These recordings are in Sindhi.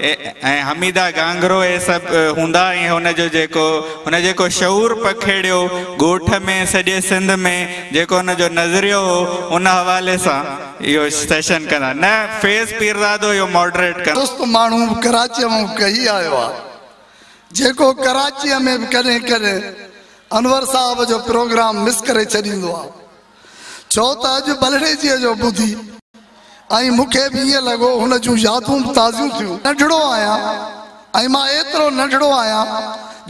۽ حميده گانگرو اهي سڀ هوندا ۽ هن جو جيڪو هن جيڪو شعور پکيڙيو ڳوٺ ۾ سڄي سنڌ ۾ جيڪو هن جو نظريو هو ان حوالي سان اهو سيشن ڪندا نه فيض پيرزادو اهو ماڊريٽ ڪندو. دوست ماڻهو به ڪراچيء مان ڪهي آيو آ جيڪو ڪراچيء ۾ به ڪڏهن ڪڏهن انور صاحب جو پروگرام مس ڪري ڇڏيندو آ. ڇو ته اڄ ٻلهڙيجيء جو ٻڌي ۽ مون کي به ائين لڳو هن جون يادون به تازيون ٿيون. ننڍڙو آهيان ۽ مان ايترو ننڍڙو آهيان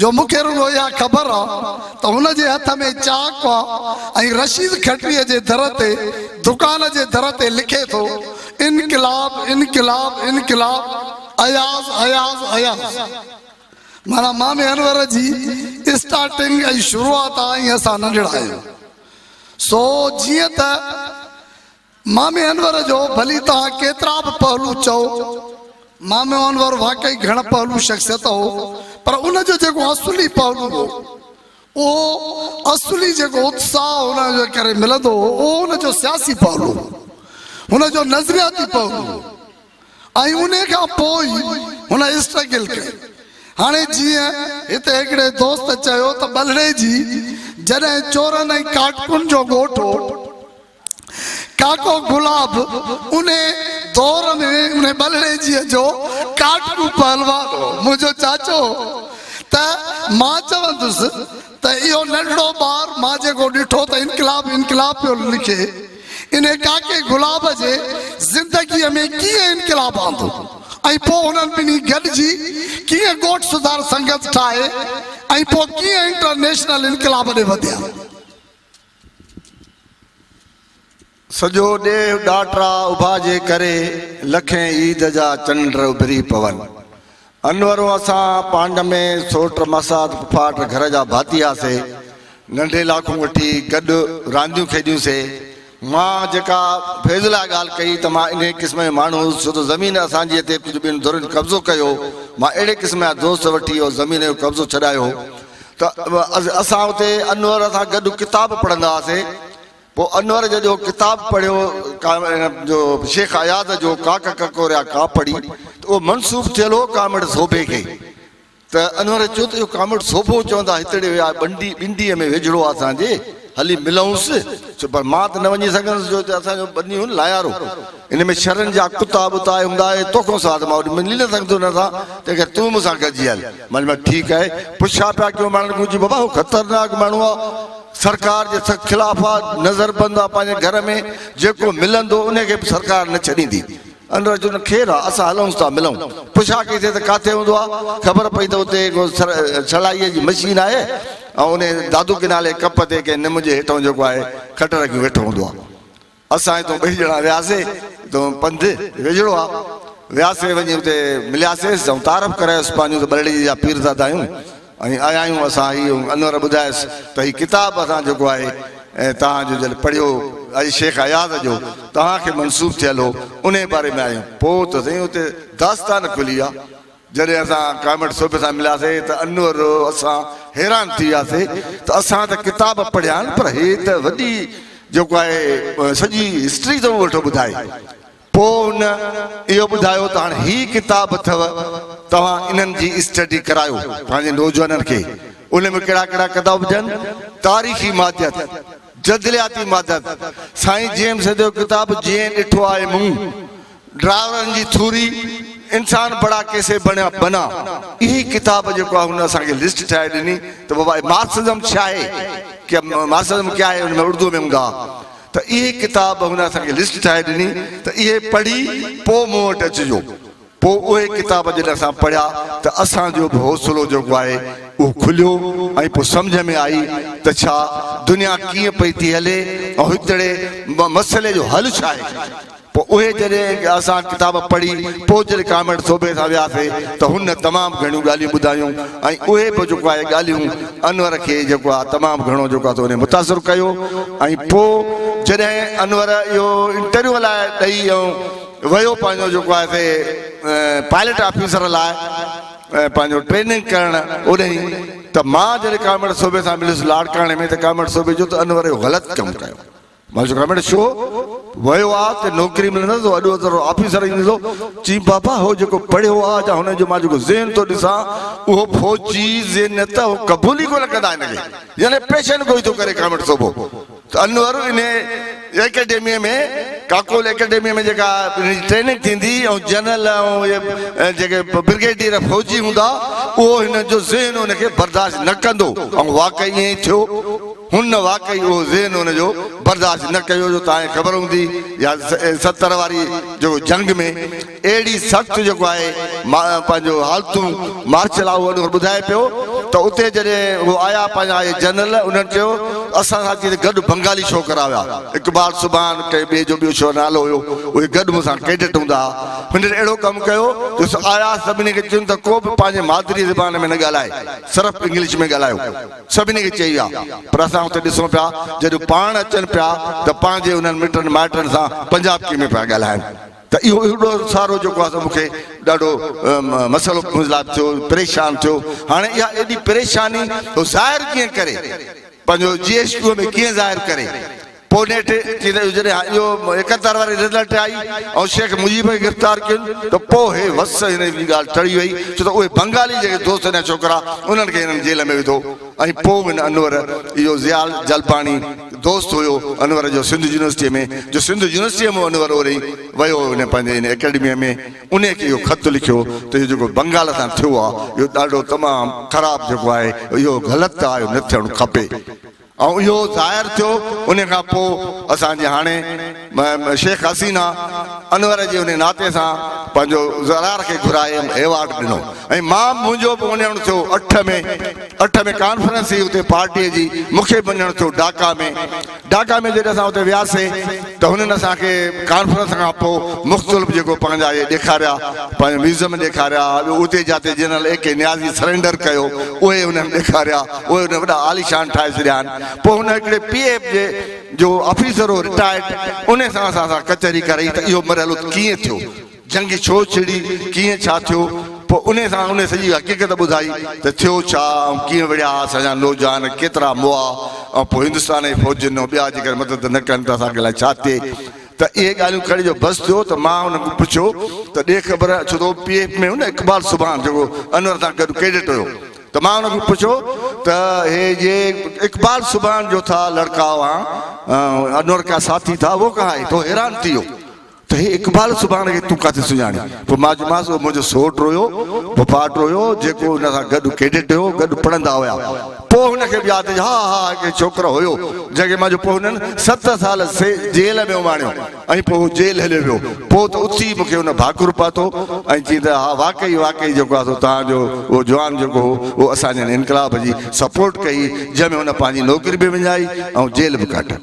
جو مون کي رڳو اها خبر آ ته هن جي هٿ ۾ چاڪ آ ۽ رشيد کٽريء جي در تي دڪان جي در تي لکي ٿو انقلاب انقلاب انقلاب اياز اياز اياز. معنيٰ مامي انور جي اسٽارٽنگ ۽ شروعات آ ۽ اسان ننڍڙا آهيون. سو جيئن ته مامي انور جو ڀلي توهان ڪيترا به پهلو چئو، مامو انور واقعي گهڻ پهلو شخصيت هو، پر ان جو جيڪو اصلي پهلو هو، اهو اصلي جيڪو اتساهه ان جي ڪري ملندو هو، اهو ان جو سياسي پهلو هو، هن جو نظرياتي پهلو هو. ۽ انهي کان پوء ئي هن اسٽرگل ڪئي. هاڻي جيئن هتي هڪڙي دوست چيو ته ٻلهڙيجي جڏهن چورن ۽ ڪاٽڪن جو ڳوٺ هو، ڪاڪو گلاب انهي دور ۾ انهي ٻلهڙيجيء جو ڪاٽڪو پهلوان هو، منهنجو چاچو هو ته مان چوندس ته اهو ننڍڙو ٻار مان جيڪو ڏٺو ته انقلاب انقلاب پيو لکي، انهي ڪاڪي گلاب جي زندگيء ۾ ڪيئن انقلاب آندو ۽ پوء هنن ٻنهي گڏجي ڪيئن ڳوٺ سڌار سنگت ٺاهي ۽ پوء ڪيئن انٽرنيشنل انقلاب ڏي وڌيا. سڄو ڏيهه ڏاٽا اڀا جي ڪري لکين عيد جا چنڊ اڀري پون. انور اسان پانڊ ۾ سوٽ ماسات پڦاٽ گهر جا ڀاتي هئاسي. ننڍي لاکون وٺي گڏ رانديون کيڏيون سي. مان جيڪا فيض لاء ڳالهه ڪئي ته مان انهي قسم جو ماڻهو هوس ڇو ته زمين اسان جي تي ڪجهه ٻين ڌرين قبضو ڪيو. مان اهڙي قسم جا دوست وٺي اهو زمين جو قبضو ڇڏايو ته اسان اتي انور سان گڏ ڪتاب پڙهندا هئاسي. پوء انور جڏهن ڪتاب پڙهيو جو شيخ اياز جو ڪاڪ ڪڪوريا ڪاپڙي ته اهو منسوب ٿيل هو ڪامريڊ سوڀي کي ته انور چيو ته اهو ڪامريڊ سوڀو چوندا هتڙي ويا ٻنڊي ٻنڊيء ۾ ويجهڙو آ اسان جي هلي ملئونس چيو پر مان ته نه وڃي سگهندس جو هتي اسان جو ٻني هو نه لايارو ان ۾ شرن جا ڪتا ٻتا هوندا اهي توکان سواء ته مان هوڏي ملي نه سگهندس هن سان تنهن ڪري تون مون سان گڏجي هل مان چيو ٺيڪ آهي پڇا پيا ڪيون ماڻهن کان چي بابا هو خطرناڪ ماڻهو آ سرڪار جي سخت خلاف آ، نظر بند آ پنهنجي گهر ۾ جيڪو ملندو انهي کي به سرڪار نه ڇڏيندي. انور چيو نه خير آ اسان هلئونس ٿا ملئون. پڇا ڪئي سي ته ڪاٿي هوندو آ، خبر پئي ته اتي ڪو سلائيء جي مشين آهي ۽ انهي دادو ڪنالي ڪپ تي ڪنهن نم جي هيٺئون جيڪو آهي کٽ رکيون ويٺو هوندو آ. اسان هتون ٻئي ڄڻا وياسي، هتون پنڌ ويجهڙو آ، وياسي وڃي اتي ملياسيس ۽ تعارف ڪرايوس پنهنجو ته ٻلهڙيجي جا پيرزادا آهيون ۽ آيا آهيون اسان هي انور ٻڌايس ته هي ڪتاب اسان جيڪو آهي توهان جو جڏهن پڙهيو اڄ شيخ اياز جو توهان کي منسوب ٿيل هو انهي باري ۾ آيون پوء ته سائين اتي داستان کلي ويا. جڏهن اسان ڪامريڊ سوڀي سان ملياسي ته انور اسان حيران ٿي وياسي ته اسان ته ڪتاب پڙهيا آهن پر هي ته وڏي جيڪو آهي سڄي هسٽري ٿو ويٺو ٻڌائي. پوء هن اهو ٻڌايو ته هاڻي هي ڪتاب اٿو توهان انهن جي اسٽڊي ڪرايو پنهنجي نوجوانن کي ان ۾ ڪهڙا ڪهڙا ڪتاب هجن تاريخي ماديت، جدلياتي ماديت، سائين جي ايم سيد جو ڪتاب جيئن ڏٺو آهي مون، ڊرائيورن جي ٿوري، انسان بڙا ڪيسي بڻيا بنا، اهي ڪتاب جيڪو آهي هن اسان کي لسٽ ٺاهي ڏني ته بابا مارڪسزم ڇا آهي، مارڪسزم ڪيا آهي ان ۾ اردو ۾ هوندا ها ته اهي ڪتاب هن اسان کي لسٽ ٺاهي ڏني ته اهي پڙهي پوء مون وٽ اچجو. پوء اهي ڪتاب جڏهن اسان پڙهيا ته اسان جو به حوصلو جيڪو آهي اهو کليو ۽ پوء سمجهه ۾ آئي ته ڇا دنيا ڪيئن پئي ٿي هلي ۽ هتڙي مسئلي جو حل ڇا آهي. پوء اهي جڏهن اسان ڪتاب پڙهي پوء جڏهن ڪامريڊ سوڀي سان وياسي ته هن تمام گهڻيون ڳالهيون ٻڌايون ۽ اهي به جيڪو آهي ڳالهيون انور کي جيڪو آهي تمام گهڻو جيڪو آهي سو انهي متاثر ڪيو ۽ پوء جڏهن انور اهو انٽرويو لاء ڏئي ۽ ويو پنهنجو جيڪو آهي سي پائلٽ آفيسر لاء پنهنجو ٽريننگ ڪرڻ اوڏهين ته مان جڏهن ڪامريڊ سوڀي سان مليس لاڙڪاڻي ۾ ته ڪامريڊ سوڀي چيو ته انور اهو غلط ڪم ڪيو. مان چيو ڪامريڊ ڇو؟ ويو آ ته نوڪري ملندس، وڏو وڏو آفيسر ايندو. چيم بابا هو جيڪو پڙهيو آ يا هن جو مان جيڪو ذهن ٿو ڏسان اهو فوجي ذهنيت هو قبول ئي ڪونه ڪندا هن کي، يعني پيشن گوئي ٿو ڪري ڪاميٽ صوبو. ته انور ان اڪيڊميء ۾ ڪاڪول اڪيڊميء ۾ جيڪا ٽريننگ ٿيندي ۽ جنرل ۽ اهي جيڪي برگيڊيئر فوجي هوندا اهو هن جو ذهن ان کي برداشت نه ڪندو. ۽ واقعي ائين ئي ٿيو، هن واقعي اهو ذهن ان جو برداشت نه ڪيو جو توهان کي خبر هوندي يا 70 واري جيڪو جنگ ۾ اهڙي سخت جيڪو آهي پنهنجو حالتون مارشل لا اهو ٻڌائي پيو ته اتي جڏهن هو آيا پنهنجا اهي جنرل انهن چيو اسان سان اچي گڏ بنگالي ڇوڪرا هيا، اقبال سبحان ڪنهن ٻئي جو ٻيو ڇو نالو هيو، اهي گڏ مون سان ڪيڊٽ هوندا هئا. هنن اهڙو ڪم ڪيو جو آيا سڀني کي چين ته ڪو به پنهنجي مادري زبان ۾ نه ڳالهائي، صرف انگلش ۾ ڳالهايو، سڀني کي چئي ويا. پر اسان اتي ڏسون پيا جڏهن پاڻ اچن پيا ته پنهنجي انهن مٽن مائٽن سان پنجابڪي ۾ پيا ڳالهائن. ته اهو ايڏو سارو جيڪو آهي سو مون کي ڏاڍو مسئلو منهنجي لاء ٿيو، پريشان ٿيو. هاڻي اها ايڏي پريشاني هو ظاهر ڪيئن ڪري، پنهنجو جي ايڇ ڪيو ۾ ڪيئن ظاهر ڪري. پوء نيٺ چي ته جڏهن اهو 71 واري رزلٽ آئي ۽ شيخ مجيب کي گرفتار ڪين ته پوء هي وس هن جي ڳالهه ٽڙي وئي، ڇو ته اهي بنگالي جيڪي دوست هن جا ڇوڪرا انهن کي هنن جيل ۾ وڌو. ۽ پوء هن انور اهو ضياء جلباڻي دوست هيو انور جو سنڌ يونيورسٽيء ۾ جو سنڌ يونيورسٽيء مان انور اوري ويو هو هن پنهنجي ان اڪيڊميء ۾ انهيء کي اهو خط لکيو ته اهو جيڪو بنگال سان ٿيو آهي اهو ڏاڍو تمام خراب جيڪو آهي اهو غلط آهي اهو نه ٿيڻ کپي. ۽ اهو ظاهر ٿيو. ان کان پوء اسان جي هاڻي شيخ حسينه انور جي ان ناتي سان پنهنجو زرار کي گهرائي ايوارڊ ڏنو ۽ مان منهنجو به وڃڻ ٿيو. 8 ۾ ڪانفرنس هئي اتي پارٽيء جي، مون کي به وڃڻ ٿيو ڍاڪا ۾. ڍاڪا ۾ جڏهن اسان اتي وياسي ته هنن اسان کي ڪانفرنس کان پوء مختلف جيڪو پنهنجا اهي ڏيکاريا، پنهنجا ميوزم ڏيکاريا، ٻيو اتي جاتي general A K Niazi surrender ڪيو اهي هنن ڏيکاريا، اهي هن وڏا عاليشان ٺاهي ڇڏيا آهن. پوء هن هڪڙي پي ايف جي جو آفيسر هو رٽائرڊ، انهي سان اسان سان ڪچهري ڪرائي ته اهو مرحلو ڪيئن ٿيو، جنگ ڇو ڇڙي، ڪيئن ڇا ٿيو. پوء انهي سان انهي سڄي حقيقت ٻڌائي ته ٿيو ڇا ۽ ڪيئن وڙهيا اسان جا نوجوان، ڪيترا مئا ۽ پوء هندستان جي فوجن ۽ ٻيا جيڪڏهن مدد نه ڪن ته اسان کي الائي ڇا ٿئي. ته اهي ڳالهيون کڻي جو بس ٿيو ته مان انهن کان پڇيو ته ڏي خبر، ڇو ته هو پي ايف ۾ هو نه اقبال سبحان جيڪو انور سان گڏ ڪيڊٽ هيو، ته مان ان کان پڇيو ته هي جي اقبال سبحان جو ٿا لڙڪا وهان انور ڪا ساٿي ٿا وو ڪهان هي؟ ته هو حيران ٿي ويو ته هي اقبال سبحان کي تون ڪاٿي سڃاڻين؟ پوء مان چيومانس اهو منهنجو سوٽ هيو، پڦاٽ هيو، جيڪو ان سان گڏ ڪيڊٽ هيو، گڏ پڙهندا هيا. پوء هن کي به ياد اچي ها ها هڪ ڇوڪرو هيو جنهن کي مان جو پوء هنن 7 سال جيل ۾ اماڻيو ۽ پوء هو جيل هليو ويو. پوء ته اٿي مون کي هن ڀاڪر پاتو ۽ چيائين ته ها واقعي واقعي جيڪو آهي سو توهان جو اهو جوان جيڪو هو اهو اسان جي هن انقلاب جي سپورٽ ڪئي جنهن ۾ هن پنهنجي نوڪري به وڃائي ۽ جيل به ڪاٽي.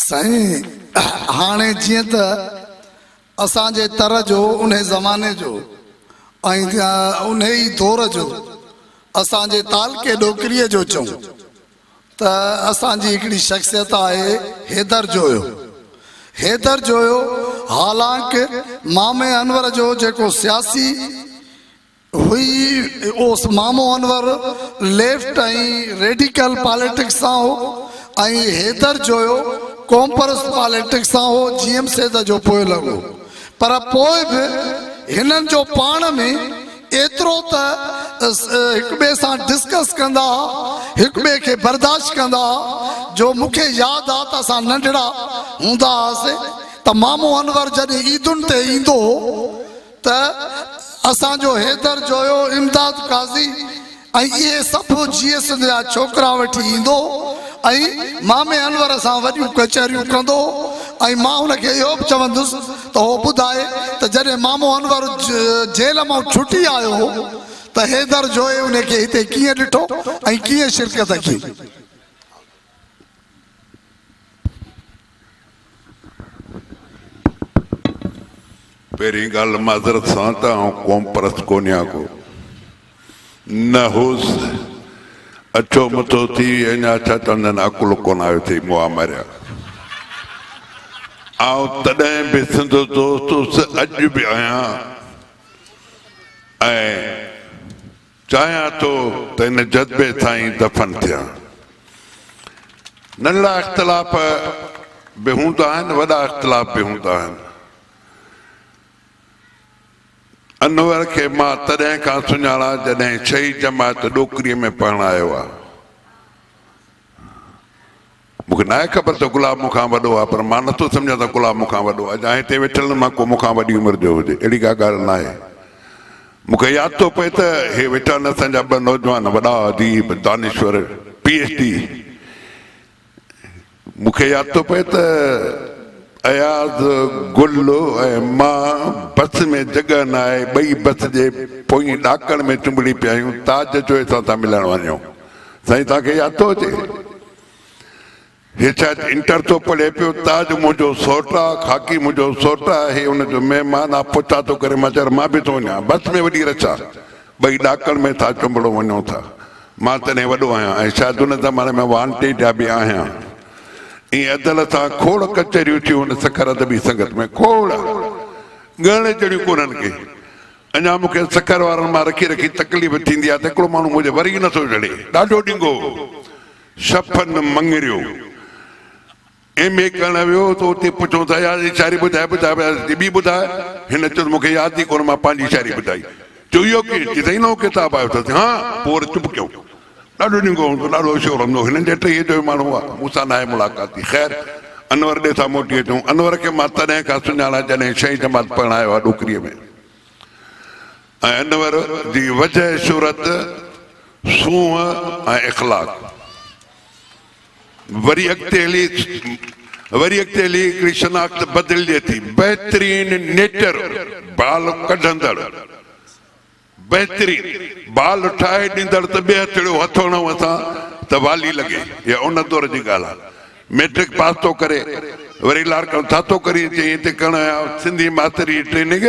سائين هاڻي جيئن ته اسان جي تر جو انهي زماني جو ۽ انهي ئي دور جو اسان جي تعلقي ڏوڪريء جو چئون ته اسان جي هڪڙي شخصيت آهي حيدر جويو. حيدر جويو حالانڪ مامي انور جو جيڪو سياسي هئي اهو مامو انور ليفٽ ۽ ريڊيڪل پاليٽڪس سان هو ۽ حيدر جويو قومپرست پاليٽڪس سان هو، جي ايم سيد جو پوئلڳ هو، پر پوء به هنن جو پاڻ ۾ ايترو ته هڪ ٻئي سان ڊسڪس ڪندا ها، هڪ ٻئي کي برداشت ڪندا ها، جو مون کي ياد آ ته اسان ننڍڙا هوندا هئاسين ته مامو انور جڏهن عيدن تي ايندو هو ته اسان جو حيدر جويو، امداد قاضي ۽ اهي سڀ جيئي سنڌ جا ڇوڪرا وٺي ايندو هو ۽ مامي انور سان وڏيون ڪچهريون ڪندو هو ۽ مان هن کي اهو به چوندس ته هو ٻڌائي ته جڏهن مامو انور جيل مان ڇٽي آيو هو ته حيدر جويي ان کي هتي ڪيئن ڏٺو ۽ ڪيئن شرڪت ڪئي. پهرين ڳالهه معذرت سان ته آئون قوم پرست ڪونهيان ڪو نه هوس، اڇو مٿو ٿي اڃا ڇا چوندا آهن عقل ڪونه آيو اٿئي مئا مريا. آئون تڏهن به سنڌ دوست هوس اڄ به آهيان ۽ چاهيان ٿو ته ان جذبي سان ئي دفن ٿيان. ننڍڙا اختلاف به हूंदा आहिनि, वॾा इख़्तिलाफ़ बि हूंदा आहिनि। अनवर खे मां तॾहिं खां सुञाणा जॾहिं छही जमात ॾोकरीअ में पढ़णु आयो आहे। मूंखे न आहे ख़बर त गुलाब मूंखां वॾो आहे, पर मां नथो सम्झां त गुलाब मूंखां वॾो आहे। या हिते वेठल मां को मूंखां वॾी उमिरि जो हुजे, अहिड़ी का ॻाल्हि न आहे। मूंखे यादि थो पए त हे वेठा आहिनि असांजा ॿ नौजवान वॾा अदीब दानिश्वर PhD। मूंखे यादि थो पए त अयाज़ गुल ऐं मां बस में जॻह न आहे, ॿई बस जे पोईं ॾाकण में चुंबड़ी पिया आहियूं, ताज जो सां था मिलणु वञूं। साईं तव्हांखे यादि थो अचे? हे शायदि इंटर थो पढ़े पियो, ताज मुंहिंजो सौट आहे, खाकी मुंहिंजो सौट आहे, हुनजो महिमान आहे, पुछा थो करे। मां चयो मां बि थो वञा, बस में वॾी रच आहे, ॿई ॾाकण में था चुंबड़ो वञूं था। मां तॾहिं वॾो आहियां ऐं शायदि हुन ज़माने में वांटेड बि आहियां। ईअं अदल सां खोड़ कचहरियूं थियूं हुन सखर अदबी संगत में, खोड़ ॻण जहिड़ियूं कोन्हनि के। अञा मूंखे सखर वारनि मां रखी रखी तकलीफ़ थींदी आहे त हिकिड़ो माण्हू मुंहिंजे वरी नथो चढ़े, ॾाढो ॾिंगो शफन मंगरियो MA करण वियो त उते पुछूं था यार शाइरी ॿुधाए ॿुधाए ॿी ॿुधाए। हिन चयो मूंखे यादि ई कोन, मां पंहिंजी शाइरी ॿुधाई। चयो इहो कीअं? चई साईं नओं किताबु आयो अथसि। हा, पोइ वरी चुप कयूं। ॾाढो ॾिंगो हूंदो, ॾाढो होशियारु हूंदो, हिननि जे टीह जो माण्हू आहे, मूंसां न आहे मुलाक़ात थी। ख़ैर अनवर ॾे था मोटी अचूं। अनवर खे मां तॾहिं खां सुञाणा जॾहिं छहीं जमात पढ़णु आयो आहे ॾोकरीअ में। ऐं अनवर जी वजह सूरत सूंहं ऐं इख़लाक। वरी अॻिते हली हिकिड़ी शनाख़्त बदिलजे थी। बहितरीन नेचर, बाल कढंदड़, बहितरीन बाल ठाहे ॾींदड़ त ॿिए हथड़ो हथु हणूं असां त वाली लॻे। इहा उन दौर जी ॻाल्हि आहे। मैट्रिक पास थो करे, वरी लाड़काणो छा थो करी, चई हिते करणु आहियां सिंधी मास्टर जी ट्रेनिंग,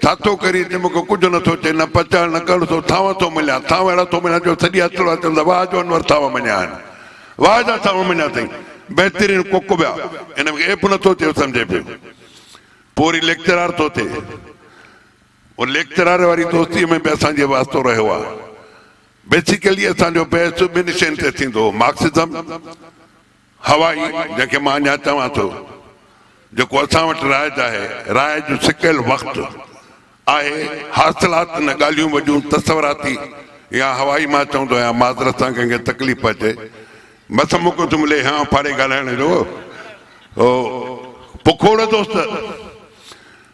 छा थो करी, चई मूंखे कुझु नथो चए, न पचाइण न करणु, थो थांव थो मिलियां, थांव अहिड़ा थो मिलियां जो सॼी हथड़ो चवंदा वाह जो अनवर थांव मञिया आहिनि, वाह जा थांव मञिया अथई, बहितरीन कुक बि आहे। हिन मूंखे ऐप नथो थियो सम्झे पियो। पोइ वरी लेक्चरार थो थिए, उहो लेक्चरार वारी दोस्तीअ में बि असांजो वास्तो रहियो आहे। बेसिकली असांजो बहस ॿिनि शयुनि ते थींदो हो, मार्क्सिज़म हवाई, जंहिंखे मां अञा चवां थो, जेको असां वटि राइज आहे, राय जो सिकल वक़्तु आहे, हासिलात न ॻाल्हियूं वॾियूं तस्वराती या हवाई मां चवंदो आहियां, माज़रत सां कंहिंखे तकलीफ़ अचे, बसि मौक़ो थो मिले हा फाड़े ॻाल्हाइण जो। पोइ खोड़ दोस्त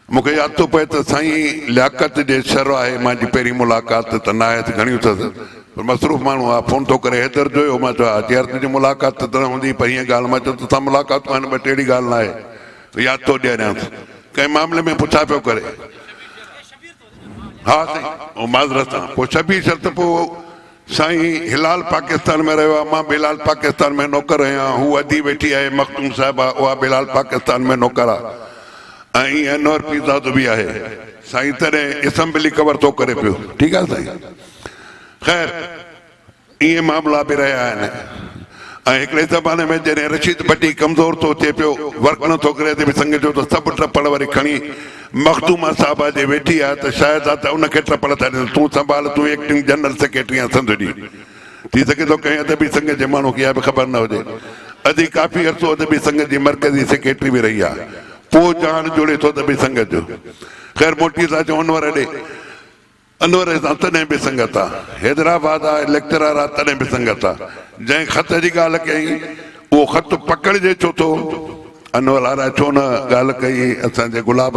मूंखे यादि थो पए त साईं लियाकत जे शर आहे, मुंहिंजी पहिरीं मुलाक़ात त न आहे, घणियूं अथसि, पर मसरूफ़ माण्हू आहे, फ़ोन थो करे हैदर जो। मां चयो हा यार तुंहिंजी मुलाक़ात त न हूंदी, पर हीअं ॻाल्हि मां चयो तोसां मुलाक़ातूं आहिनि ॿ टे, अहिड़ी ॻाल्हि न आहे, यादि थो ॾियारियांसि। कंहिं मामले में पुछा पियो करे। हा साईं माज़रत सां। पोइ शबीर शर्त पोइ साईं हिलाल पाकिस्तान में रहियो आहे, मां बि हिलाल पाकिस्तान में नौकर आहियां, हू अदी वेठी आहे मख़तूम साहिबा, उहा बि हिलाल पाकिस्तान में नौकर आहे, ऐं ईअं अनवर पीरज़ादो बि आहे। साईं तॾहिं असेंबली कवर थो करे पियो, ठीकु आहे साईं। ख़ैर ईअं मामला बि रहिया आहिनि। ऐं हिकिड़े ज़माने में जॾहिं रशीद भट्टी कमज़ोर थो थिए पियो, वर्क नथो करे, त संग जो त सभु टपड़ वरी खणी मख़दूमा साहिबा जे वेठी आहे त शायदि आहे त उनखे टपड़ था ॾियनि, तूं संभाल, तूं एक्टिंग जनरल सेक्रेटरी आहीं सिंध जी। थी सघे थो कंहिं अदबी संग जे माण्हू खे इहा बि ख़बर न हुजे। अदी काफ़ी अरसो अदबी संग जी मर्कज़ी सेक्रेटरी बि रही आहे, पोइ जान जुड़े थो अदबी संग जो। ख़ैर मोटी था चऊं अनवर ॾे, अनवर सां तॾहिं बि संगत आहे, हैदराबाद आहे, लेक्चरर आहे, तॾहिं बि संगत आहे। जंहिं ख़त जी ॻाल्हि कई उहो ख़त पकड़िजे छो थो, अनवर लारा छो न ॻाल्हि कई असांजे गुलाब,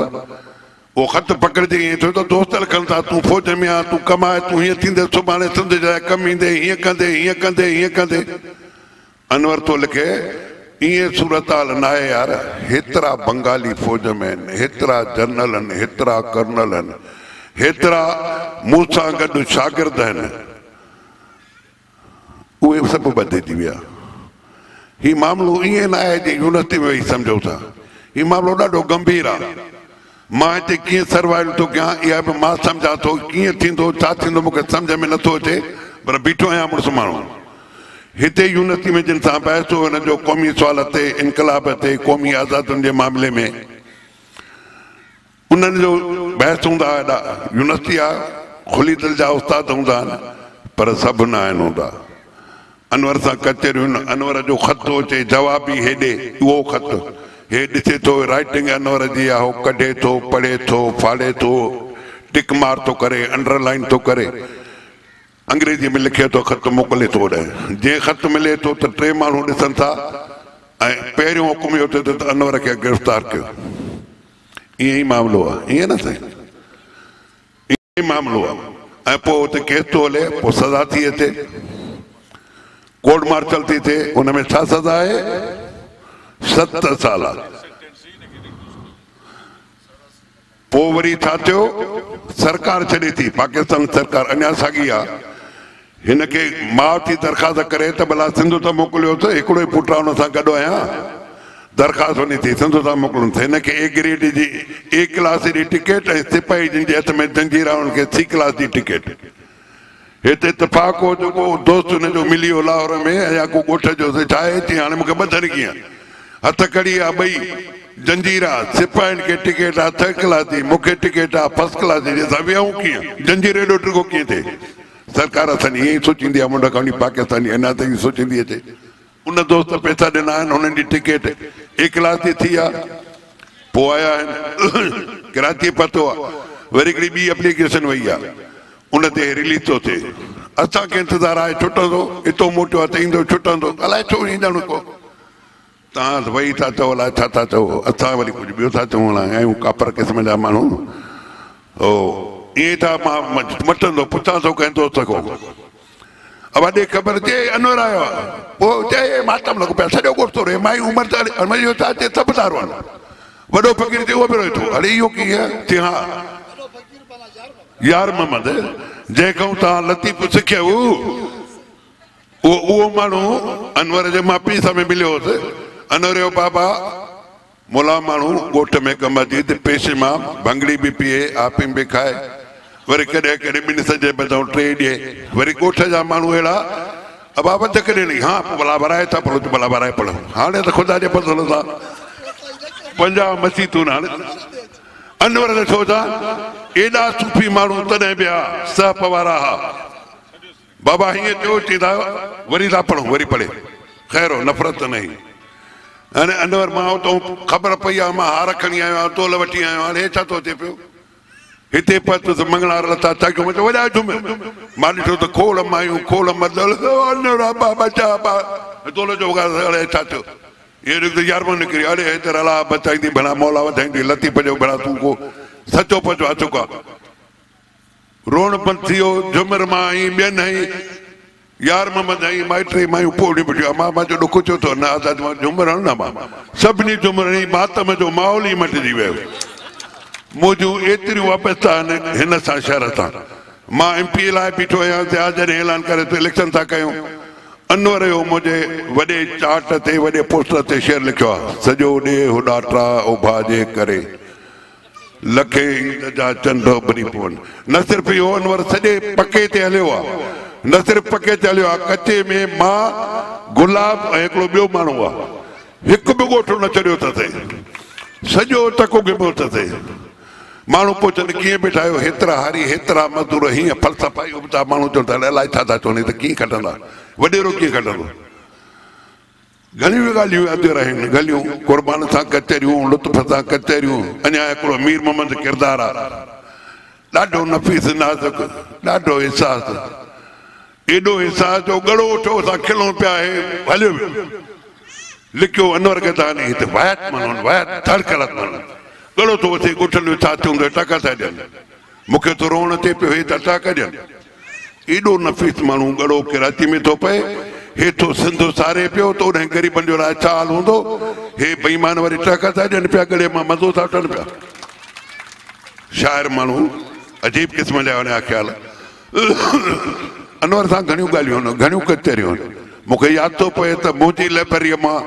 उहो ख़त पकड़िजे ईअं थियो त दोस्त लिखनि था, तूं फ़ौज में आहीं, तूं कमाए, तूं हीअं थींदे, सुभाणे सिंध जे लाइ कमु ईंदे, हीअं कंदे हीअं कंदे हीअं कंदे। अनवर थो लिखे ईअं सूरत हाल न आहे यार, हेतिरा बंगाली फ़ौज में आहिनि, हेतिरा जनरल आहिनि, हेतिरा कर्नल आहिनि, हेतिरा मूंसां गॾु शागिर्द आहिनि, उहे सभु बदिलजी विया। हीउ मामिलो ईअं न आहे जीअं यूनिवर्सिटी में वेही सम्झो था, हीउ मामिलो ॾाढो गंभीर आहे। मां हिते कीअं सर्वाइव थो कयां इहा बि मां सम्झां थो, कीअं थींदो छा थींदो मूंखे सम्झ में नथो अचे, पर बीठो आहियां मुड़ुसु माण्हू। हिते यूनिवर्सिटी में जिन सां बहस हो हिन जो क़ौमी सुवाल ते, इनकलाब ते, क़ौमी आज़ादियुनि जे मामले में उन्हनि जो बहस हूंदा एॾा। यूनिवर्सिटी आहे, खुली दिलि जा उस्ताद हूंदा आहिनि, पर सभु न आहिनि हूंदा। अनवर सां कचहरियूं, अनवर जो ख़त थो अचे जवाबी हेॾे, उहो ख़त हे ॾिसे थो, राइटिंग अनवर जी आहे, उहो कढे थो, पढ़े थो, फाड़े थो, टिक मार थो करे, अंडरलाइन थो करे, अंग्रेज़ी में लिखे थो, ख़त मोकिले थो होॾे। जंहिं ख़त मिले थो त टे माण्हू ॾिसनि था ऐं पहिरियों हुकुम इहो थिए थो त अनवर खे गिरफ़्तार कयो। ईअं ई मामिलो आहे, ईअं न साईं, ईअं ई मामिलो आहे। ऐं पोइ हुते केस थो हले, पोइ सज़ा थी अचे, कोर्ट मार्शल थी थिए, उन में छा सज़ा आहे? 7 साल। पोइ वरी छा थियो? सरकार छॾे थी, पाकिस्तान सरकार अञा साॻी आहे, हिन खे माउ थी दरख़्वास्त करे त भला सिंध त मोकिलियो त हिकिड़ो ई पुटु आहे, हुन सां गॾु आहियां, दरख़्वास्त वञे थी सिंध तां मोकिलियुनि। हिन खे ए ग्रेड जी ए क्लास जी टिकेट ऐं सिपाही जिन जे हथ में जंजीर आहे हुनखे सी क्लास जी टिकेट। हिते इतफ़ाक़ हो जेको दोस्त हुनजो मिली वियो लाहौर में या को ॻोठ जो, छा आहे? चई हाणे मूंखे ॿधनि कीअं, हथ कड़ी आहे ॿई जंजीर आहे, सिपाहियुनि खे टिकेट आहे थर्ड क्लास जी, मूंखे टिकेट आहे फर्स्ट क्लास जी, असां वियूं कीअं? जंजीर एॾो डिघो कीअं थिए? सरकार असांजी ईअं ई सोचींदी आहे, मुंड खां वठी पाकिस्तानी अञा ताईं सोचींदी अचे। उन दोस्त पैसा ॾिना आहिनि, हुननि जी टिकेट ए क्लास जी थी आहे, पोइ आया आहिनि कराची पहितो आहे, वरी हिकिड़ी ॿी एप्लीकेशन वई आहे, उन ते रिलीज़ थो थिए। असांखे इंतज़ारु आहे छुटंदो, हितो मोटियो आहे त ईंदो छुटंदो, अलाए छो ईंदड़ को तव्हां वही था चओ, अलाए छा था चओ, असां वरी कुझु ॿियो था चऊं, आहियूं कापर क़िस्म जा माण्हू। ओ ईअं था मां मटंदो, पुछां थो कंहिं दोस्त खां, अब ॾे ख़बर चए अनवर आयो आहे, पोइ चए मातम लॻो पियो, सॼो ॻोठ थो रोए, माई उमिरि त इहो छा चए सभु था रोअनि, वॾो फ़क़ीर चए उहो बि रोए थो, अरे इहो कीअं? चए हा यार मोहम्मद जंहिं खां तव्हां लतीफ़ सिखियो उहो उहो माण्हू अनवर जे मां पीउ सां मिलियो हुउसि। अनवर जो बाबा मुला माण्हू ॻोठ में कम अची त पेशे मां भंगड़ी बि पीए, आफ़ीम बि खाए, वरी कॾहिं कॾहिं ॿिनि सॼे बदाऊं टे ॾिए, वरी ॻोठ जा माण्हू अहिड़ा अबा वधीक ॾियणी, हा पोइ भला वराए था पढ़ो, भला वराए पढ़ो। हाणे त ख़ुदा जे फज़ल सां 50 मसीतूं हाणे अनवर ॾिठो था, एॾा सूफ़ी माण्हू तॾहिं बि हा, सहप वारा हा। बाबा हीअं थियो, चई था वरी था पढ़ूं, वरी पढ़े, ख़ैर हो, नफ़रत न हुई। हाणे अनवर मां उतां ख़बर पई आहे, मां हार खणी आयो आहियां, तोल वठी आयो आहियां, हाणे हे छा थो अचे पियो? हिते पहुतुसि मंगणार लथा, छा कयो? वॾा झुम, मां ॾिठो त खोड़ मायूं, खोड़ मदल, तोल जो अड़े छा थियो? इहो यार निकिरी, अड़े हेतिरि अलाह बचाईंदी भला, मौला वधाईंदी, लतीफ़ जो भला तूं को सचो पचो आ चुको आहे। रोअणु बंदि थी वियो, झुमर मां आई, ॿियनि आई, यार मोहम्मद आई, माइट मायूं पोड़ी बिठियो। मां मां चयो ॾुख छो थियो? न आज़ाद मां झुमर हण न, मां सभिनी झुमर हणी, मातम जो माहौल ई मटिजी वियो। मुंहिंजूं एतिरियूं वाबस्ता आहिनि हिन सां शहर सां। मां एम पी लाइ बीठो आहियां, जॾहिं ऐलान करे त इलेक्शन था कयूं, अनवर जो मुंहिंजे वॾे चार्ट ते, वॾे पोस्टर ते शेर लिखियो आहे, सॼो ॾेह ॾाटा उभा जे करे लखे ईद जा चंड उभरी पवनि। न सिर्फ़ु इहो, अनवर सॼे पके ते हलियो आहे, न सिर्फ़ु पके ते हलियो आहे, कचे में मां गुलाब ऐं हिकिड़ो ॿियो माण्हू आहे, हिकु बि ॻोठ न छॾियो अथसि, सॼो तको गिबो अथसि। माण्हू पोइ चवनि कीअं बीठा आहियो, हेतिरा हारी, हेतिरा मज़दूर, हीअं फ़लसफ़ा ई उबता। माण्हू चवनि था अलाए छा था चवनि, त कीअं खटंदा, वॾेरो कीअं खटंदो? घणियूं ॻाल्हियूं यादि आहिनि, ॻाल्हियूं क़ुर्बान सां कचहरियूं, लुत्फ़ सां कचहरियूं। अञा हिकिड़ो मीर मोहम्मद किरदारु आहे, ॾाढो नफ़ीस नाज़ुक, ॾाढो अहसासु, एॾो अहसासु जो ॻड़ो उठो असां खिलूं पिया, हे हलियो वियो। लिखियो अनवर खे था हिते वायत माण्हू, वायत थर्ड क्लास माण्हू, ॻड़ो थो अचे ॻोठनि में छा थियो, टका था ॾियनि, मूंखे त रोअणु अचे पियो, हे त टका ॾियनि। एॾो नफ़ीस माण्हू ॻड़ो कराची में थो पए, हे थो सिंध सारे पियो, त ओॾे ग़रीबनि जो लाइ छा हाल हूंदो? हे बेईमान वरी टका था ॾियनि पिया, ॻड़े मां मज़ो था वठनि पिया। शाइर माण्हू अजीब क़िस्म जा हुन जा ख़्याल। अनवर सां घणियूं ॻाल्हियूं आहिनि, घणियूं कचहरियूं आहिनि। मूंखे यादि थो पए त मुंहिंजी लाइब्रेरीअ मां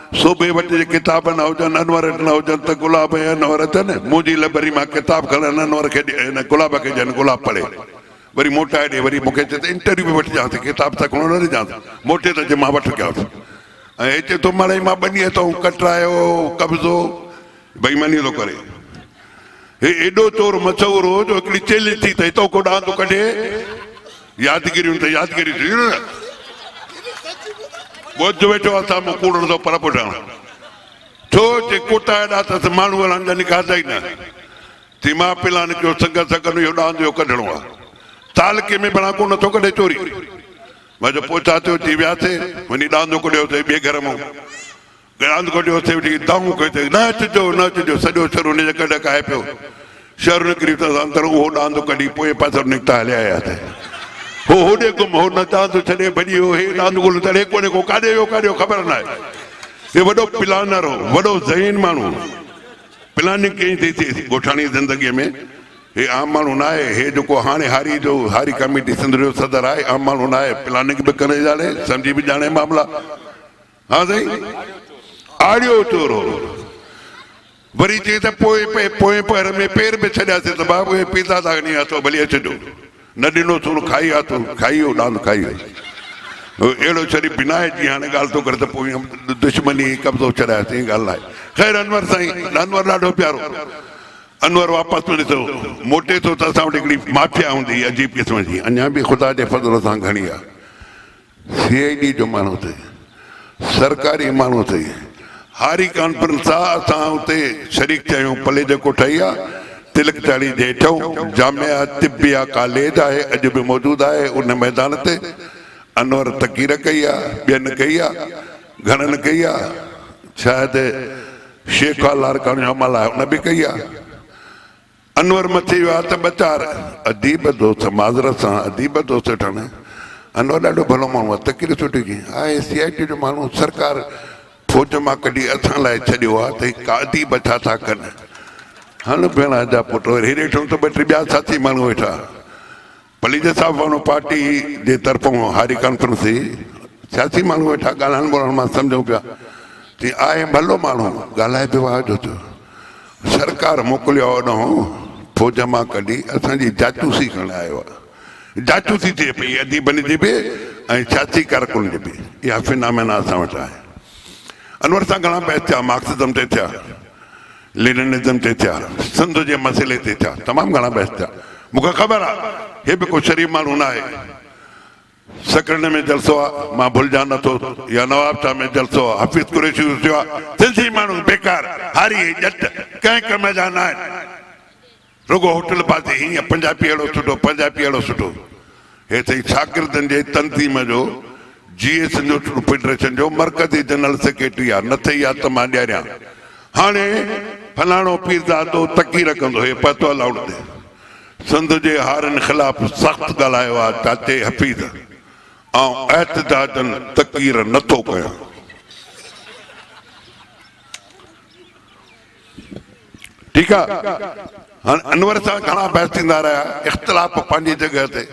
सूबे वटि जे किताब न हुजनि, अनवर वटि न हुजनि त गुलाब ऐं अनवर अचनि, मुंहिंजी लाइब्रेरी मां किताब खणनि, अनवर खे ॾियनि, गुलाब खे ॾियनि, गुलाब पढ़े वरी मोटाए ॾे, वरी मूंखे चए त इंटरव्यू बि वठिजांसि, किताब त खणो न ॾिजांसि, मोटे त चए मां वठि कयांसि। ऐं हिते थो मड़ई मां ॿनीअ थो कटरायो कब्ज़ो बेईमानी थो करे। हे एॾो चोर मशहूरु हो जो हिकिड़ी चेली थी त हितां को ॾांदो कढे, यादगिरियूं त यादगिरी थी न। ٻڌ ويٺو آ سامهون ڪوڙڻ ٿو پر پٺاڻ. ڇو چي ڪتا ايڏا اٿس ماڻهو هلن ڄڻ کاڌا ئي نه. چي مان پلان ڪيو سنگت سان گڏ اهو ڏاند اهو ڪڍڻو آ. تعلقي ۾ بڻا ڪونه ٿو ڪڍي چوري. مان چيو پوء ڇا ٿيو؟ چي وياسي وڃي ڏاندو ڪڍيوسي ٻئي گهر مان. ڏاند ڪڍيوسي وٺي دانهون ڪئي ته نه اچجو نه اچجو سڄو شهر ان جي ڪڍ ڪاهي پيو. شهر نڪري ته اسان اندر اهو ڏاند ڪڍي پوئين پاسي نڪتا هليا آياسي. هو هوڏي گم هو نه ڏاند ڇڏي ڀڄي ويو هي ڏاند ڳولهه تڙي ڪونهي ڪو ڪاڏي ويو ڪاڏي ويو خبر ناهي. هي وڏو پلانر هو وڏو ذهين ماڻهو هو. پلاننگ ڪئين ٿي ٿئي ڳوٺاڻي زندگيء ۾ هي عام ماڻهو ناهي هي جيڪو هاڻي هاري جو هاري ڪميٽي سنڌ جو صدر آهي عام ماڻهو ناهي پلاننگ به ڪري ڄاڻي سمجهي به ڄاڻي معاملا. ها سائين آڙيو چور هو. وري چئي ته پوء پوئين پهر ۾ پير به ڇڏياسين ته بابو هي پيرزادا کڻي آٿو ڀلي اچجو. نه ڏنو سون کائي آٿو کائي ويو ڏاند کائي ويو. اهڙو شريف به ناهي جيئن هاڻي ڳالهه ٿو ڪري ته پوئين دشمني قبضو ڇڏاياسين ڳالهه ناهي. خير انور سائين انور ڏاڍو پيارو. انور واپس وڃي ٿو موٽي ٿو ته اسان وٽ هڪڙي مافيا هوندي هئي عجيب قسم جي اڃا به خدا جي فضل سان گهڻي آهي. سي I D جو ماڻهو اٿئي، سرڪاري ماڻهو اٿئي. هاري ڪانفرنس آ، اسان اتي شريڪ ٿيا آهيون. پليجي ڪوٺائي آ، تلڪ چاڙهي جي هيٺئون جامعه طبيه ڪاليج آهي، اڄ به موجود آهي. ان ميدان تي انور تقرير ڪئي آ، ٻين ڪئي آ، گهڻن ڪئي آ. شايد شيخ آ لاڙڪاڻي جو عمل آهي، ان به ڪئي آ. انور مٿي ويو آ ته ٻه چار اديب دوست معذرت سان اديب دوست ويٺا آهن. انور ڏاڍو ڀلو ماڻهو آ، تقرير سٺي ڪئي. آهي سي I ٽي جو ماڻهو، سرڪار فوج مان ڪڍي اسان لاء ڇڏيو آ ته هي ڪا اديب ڇا ٿا ڪن. هڻ ڀيڻا جا پٽ وري هيڏي ڏٺم ته ٻه ٽي ٻيا ساٿي ماڻهو ويٺا. پليجي صاحب وارو پارٽي جي طرفون هاري ڪانفرنس هئي، سياسي ماڻهو ويٺا ڳالهائڻ ٻولهائڻ مان سمجهون پيا چي آهي ڀلو ماڻهو ڳالهائي به واهه جو ٿيو. سرڪار موڪليو آهي اوڏانهن فوج مان ڪڍي اسان جي جاچوسي ڪرڻ آيو آهي. جاچوسي ٿئي پئي اديبن جي به ۽ سياسي ڪارڪنن جي به. اها فنامينا اسان وٽ آهي. انور سان گهڻا بحث ٿيا، مارڪسزم تي ٿيا. ليننزم تي ٿيا، سنڌ جي مسئلي تي ٿيا، تمام گهڻا بحث ٿيا. مون کي خبر آ هي به ڪو شريف ماڻهو ناهي. سڪرنڊ ۾ جلسو آ، مان ڀلجان نه ٿو، يا نوابشاهه ۾ جلسو آ، حفيظ قريشي چيو آ، سنڌي ماڻهو بيڪار، هاري ۽ ڄٽ، ڪنهن ڪم جا ناهن. رڳو هوٽل بازي هيئن پنجابي اهڙو سٺو پنجابي اهڙو سٺو. هي سائين شاگردن جي تنظيم جو جيئي سنڌ اسٽوڊنٽ فيڊريشن جو مرڪزي جنرل سيڪريٽري آ نه ٿئي يا ته مان ڏياريان. هاڻي فلاڻو پيرزادو تقرير ڪندو هي پهتو الائوڊ تي سنڌ جي هارين خلاف سخت ڳالهايو آ چاچي حفيظ آئون احتجاجن تقرير نه ٿو ڪيان. ٺيڪ آ هاڻي انور سان گهڻا بحث ٿيندا رهيا اختلاف پنهنجي جڳهه تي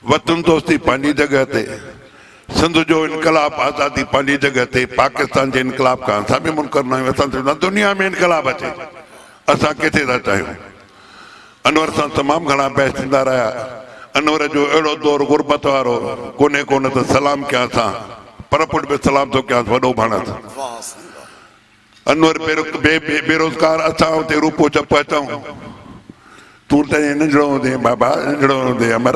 وطن دوستي پنهنجي جڳهه تي سنڌ جو انقلاب آزادي پنهنجي جڳهه تي پاڪستان جي انقلاب کان اسان به منڪر نه آهيون اسان چوندا دنيا ۾ انقلاب اچي اسان ڪٿي ٿا چاهيون انور سان تمام گهڻا بحث ٿيندا رهيا انور جو اهڙو دور غربت وارو ڪونهي ڪونه ته سلام ڪيان سان پر پٽ به سلام ٿو ڪيانس وڏو ڀاڻس. انور بيروزگار اسان اتي روپو چپ پهتائون تون ته ائين ننڍڙو هوندين بابا ننڍڙو هوندين امر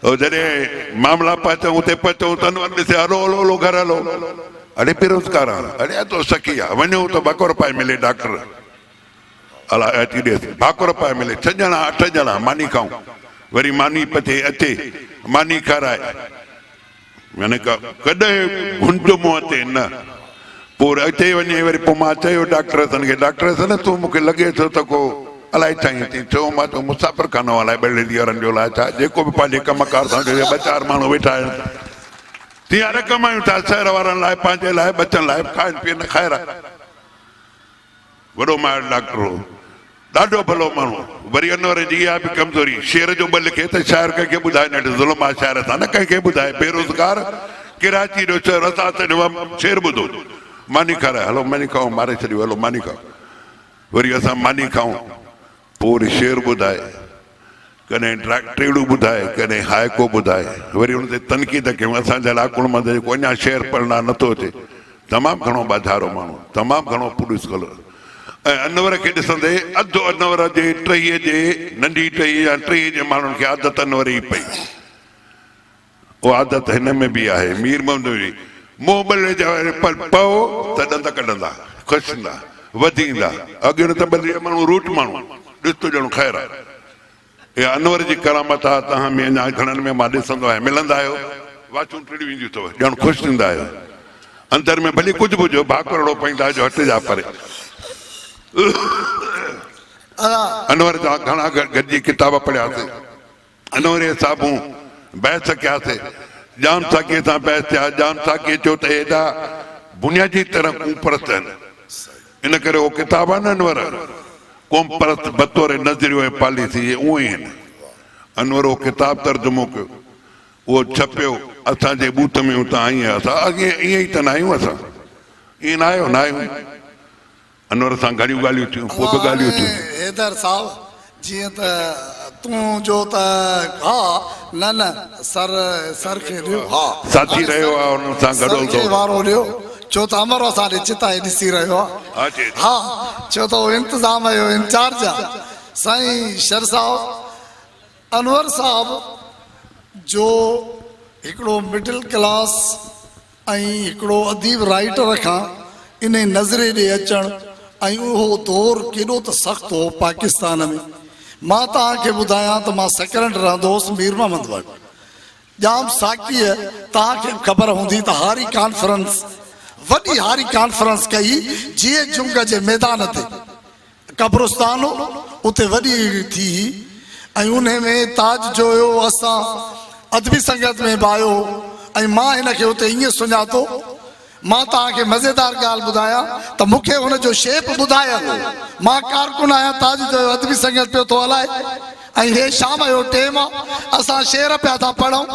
او جڏهن معاملا پهتائون اتي پهتائون ته انور ڏسي هلو هلو هلو گهر هلو اڙي بيروزگار آن اڙي تو سکي آ وڃون ته ڀاڪر پائي ملي ڊاڪٽر الا اچي ڏيس ڀاڪر پائي ملي ڇهه ڄڻا اٺ ڄڻا ماني کائون وري ماني پچي اچي ماني کارائي يعني ڪڏهن گهنج منهن تي نه. پوء وري اچي وڃي وري پوء مان چيو ڊاڪٽر حسن کي ڊاڪٽر حسن تون مون کي لڳي ٿو ته ڪو الائي ڇا ائين چئين ڇو مان چيو مسافر خانو الائي ٻهراڙي وارن جو الائي ڇا جيڪو به پنهنجي ڪم ڪار سان ٻه چار ماڻهو ويٺا آهن تيئن يار ڪمايون ٿا شهر وارن لاء پنهنجي لاء ٻچن لاء کائن پيئن خير آهي. وڏو ماهر ڊاڪٽر هو. ڏاڍو ڀلو ماڻهو. وري انور جي اها به ڪمزوري، شعر جو ٻه لکي ته شاعر ڪنهن کي ٻڌائي نه. ظلم آ شاعر سان نه ڪنهن کي ٻڌائي. بيروزگار ڪراچي جو شعر اسان سڏيو آ شعر ٻڌو. ماني کارائي هلو ماني کائون ماري ڇڏيو هلو ماني کائو. وري اسان ماني کائون پوء وري شعر ٻڌائي. ڪڏهن ٽيڙو ٻڌائي ڪڏهن هائيڪو ٻڌائي. وري ان تي تنقيد ڪيون. اسان جهڙا عقلمند جيڪو اڃا شعر پڙهڻ لاء نٿو اچي. تمام گهڻو ٻاجهارو ماڻهو، تمام گهڻو پوڊسڪل ۽ انور کي ڏسندي اڌ انور جي ٽهيء جي ننڍي ٽهيء يا ٽهيء جي ماڻهن کي عادت انور ئي پئي. اها عادت هن ۾ به آهي، مير محمد ۾ به. منهن ٻلهڙيجي واري پئو ته ڏند ڪڍندا، خوش ٿيندا، وڌي ايندا. اڳي نه ته ٻلهڙيجي ماڻهو روٽ ماڻهو، ڏس ته ڄڻ خير آ. اها انور جي ڪرامت آ، توهان ۾ اڃا گهڻن ۾ مان ڏسندو آهيان، ملندا آهيو، واڇون ٽڙي وينديون اٿو، ڄڻ خوش ٿيندا آهيو. اندر ۾ ڀلي ڪجهه به هجيو، ڀاڪرڙو پئيندا جو هٽ جا پري. انور جا گهڻا گڏجي ڪتاب پڙهياسين. انور صاحبون بحث ڪياسين. ڄام ساقيء سان بحث ٿيا. ڄام ساقيء چيو ته ايڏا بنيادي طرح قومپرست آهن، ان ڪري اهو ڪتاب آهي نه انور قومپرست بطور نظريو ۽ پاليسي اهي اونئن ئي آهن. انور اهو ڪتاب ترجمو ڪيو، اهو ڇپيو، اسان جي ٻوٿ ۾ اتان ائين اسان ائين ئي ته ناهيون اسان ائين ناهيو ناهيون. انور سان گهڻيون ڳالهيون ٿيون، پوء به ڳالهيون ٿيون. حيدر صاحب جيئن ته تون جو ته ها نه نه سر سر کي ڏيو ها ساٿي رهيو آ انهن سان سر گڏ کي وارو ڏيو ڇو ته امر اسان ڏي چتائي ڏسي رهيو آ ها ڇو ته هو انتظام جو انچارج آ. سائين شر صاحب انور صاحب جو هڪڙو مڊل ڪلاس ۽ هڪڙو اديب رائيٽر کان انهي نظري ڏي اچڻ ۽ اهو دور ڪيڏو ته سخت هو پاڪستان ۾. مان توهان کي ٻڌايان ته مان سڪرنڊ رهندو هوس مير محمد وٽ. ڄام ساقيء توهان کي به خبر هوندي ته هاري ڪانفرنس وڏي هاري ڪانفرنس ڪئي جيئي جنگ جي ميدان تي قبرستان هو اتي وڏي ٿي هئي ۽ انهي ۾ تاج جويو اسان ادبي سنگت ۾ به آيو هو ۽ مان هن کي اتي ائين سڃاتو. مان توهان کي مزيدار ڳالهه ٻڌايان ته مون کي هن جو شيپ ٻڌايل هو. مان ڪارڪن آهيان تاج جويو ادبي سنگت پيو ٿو هلائي ۽ هي شام جو ٽيم آ اسان شعر پيا ٿا پڙهون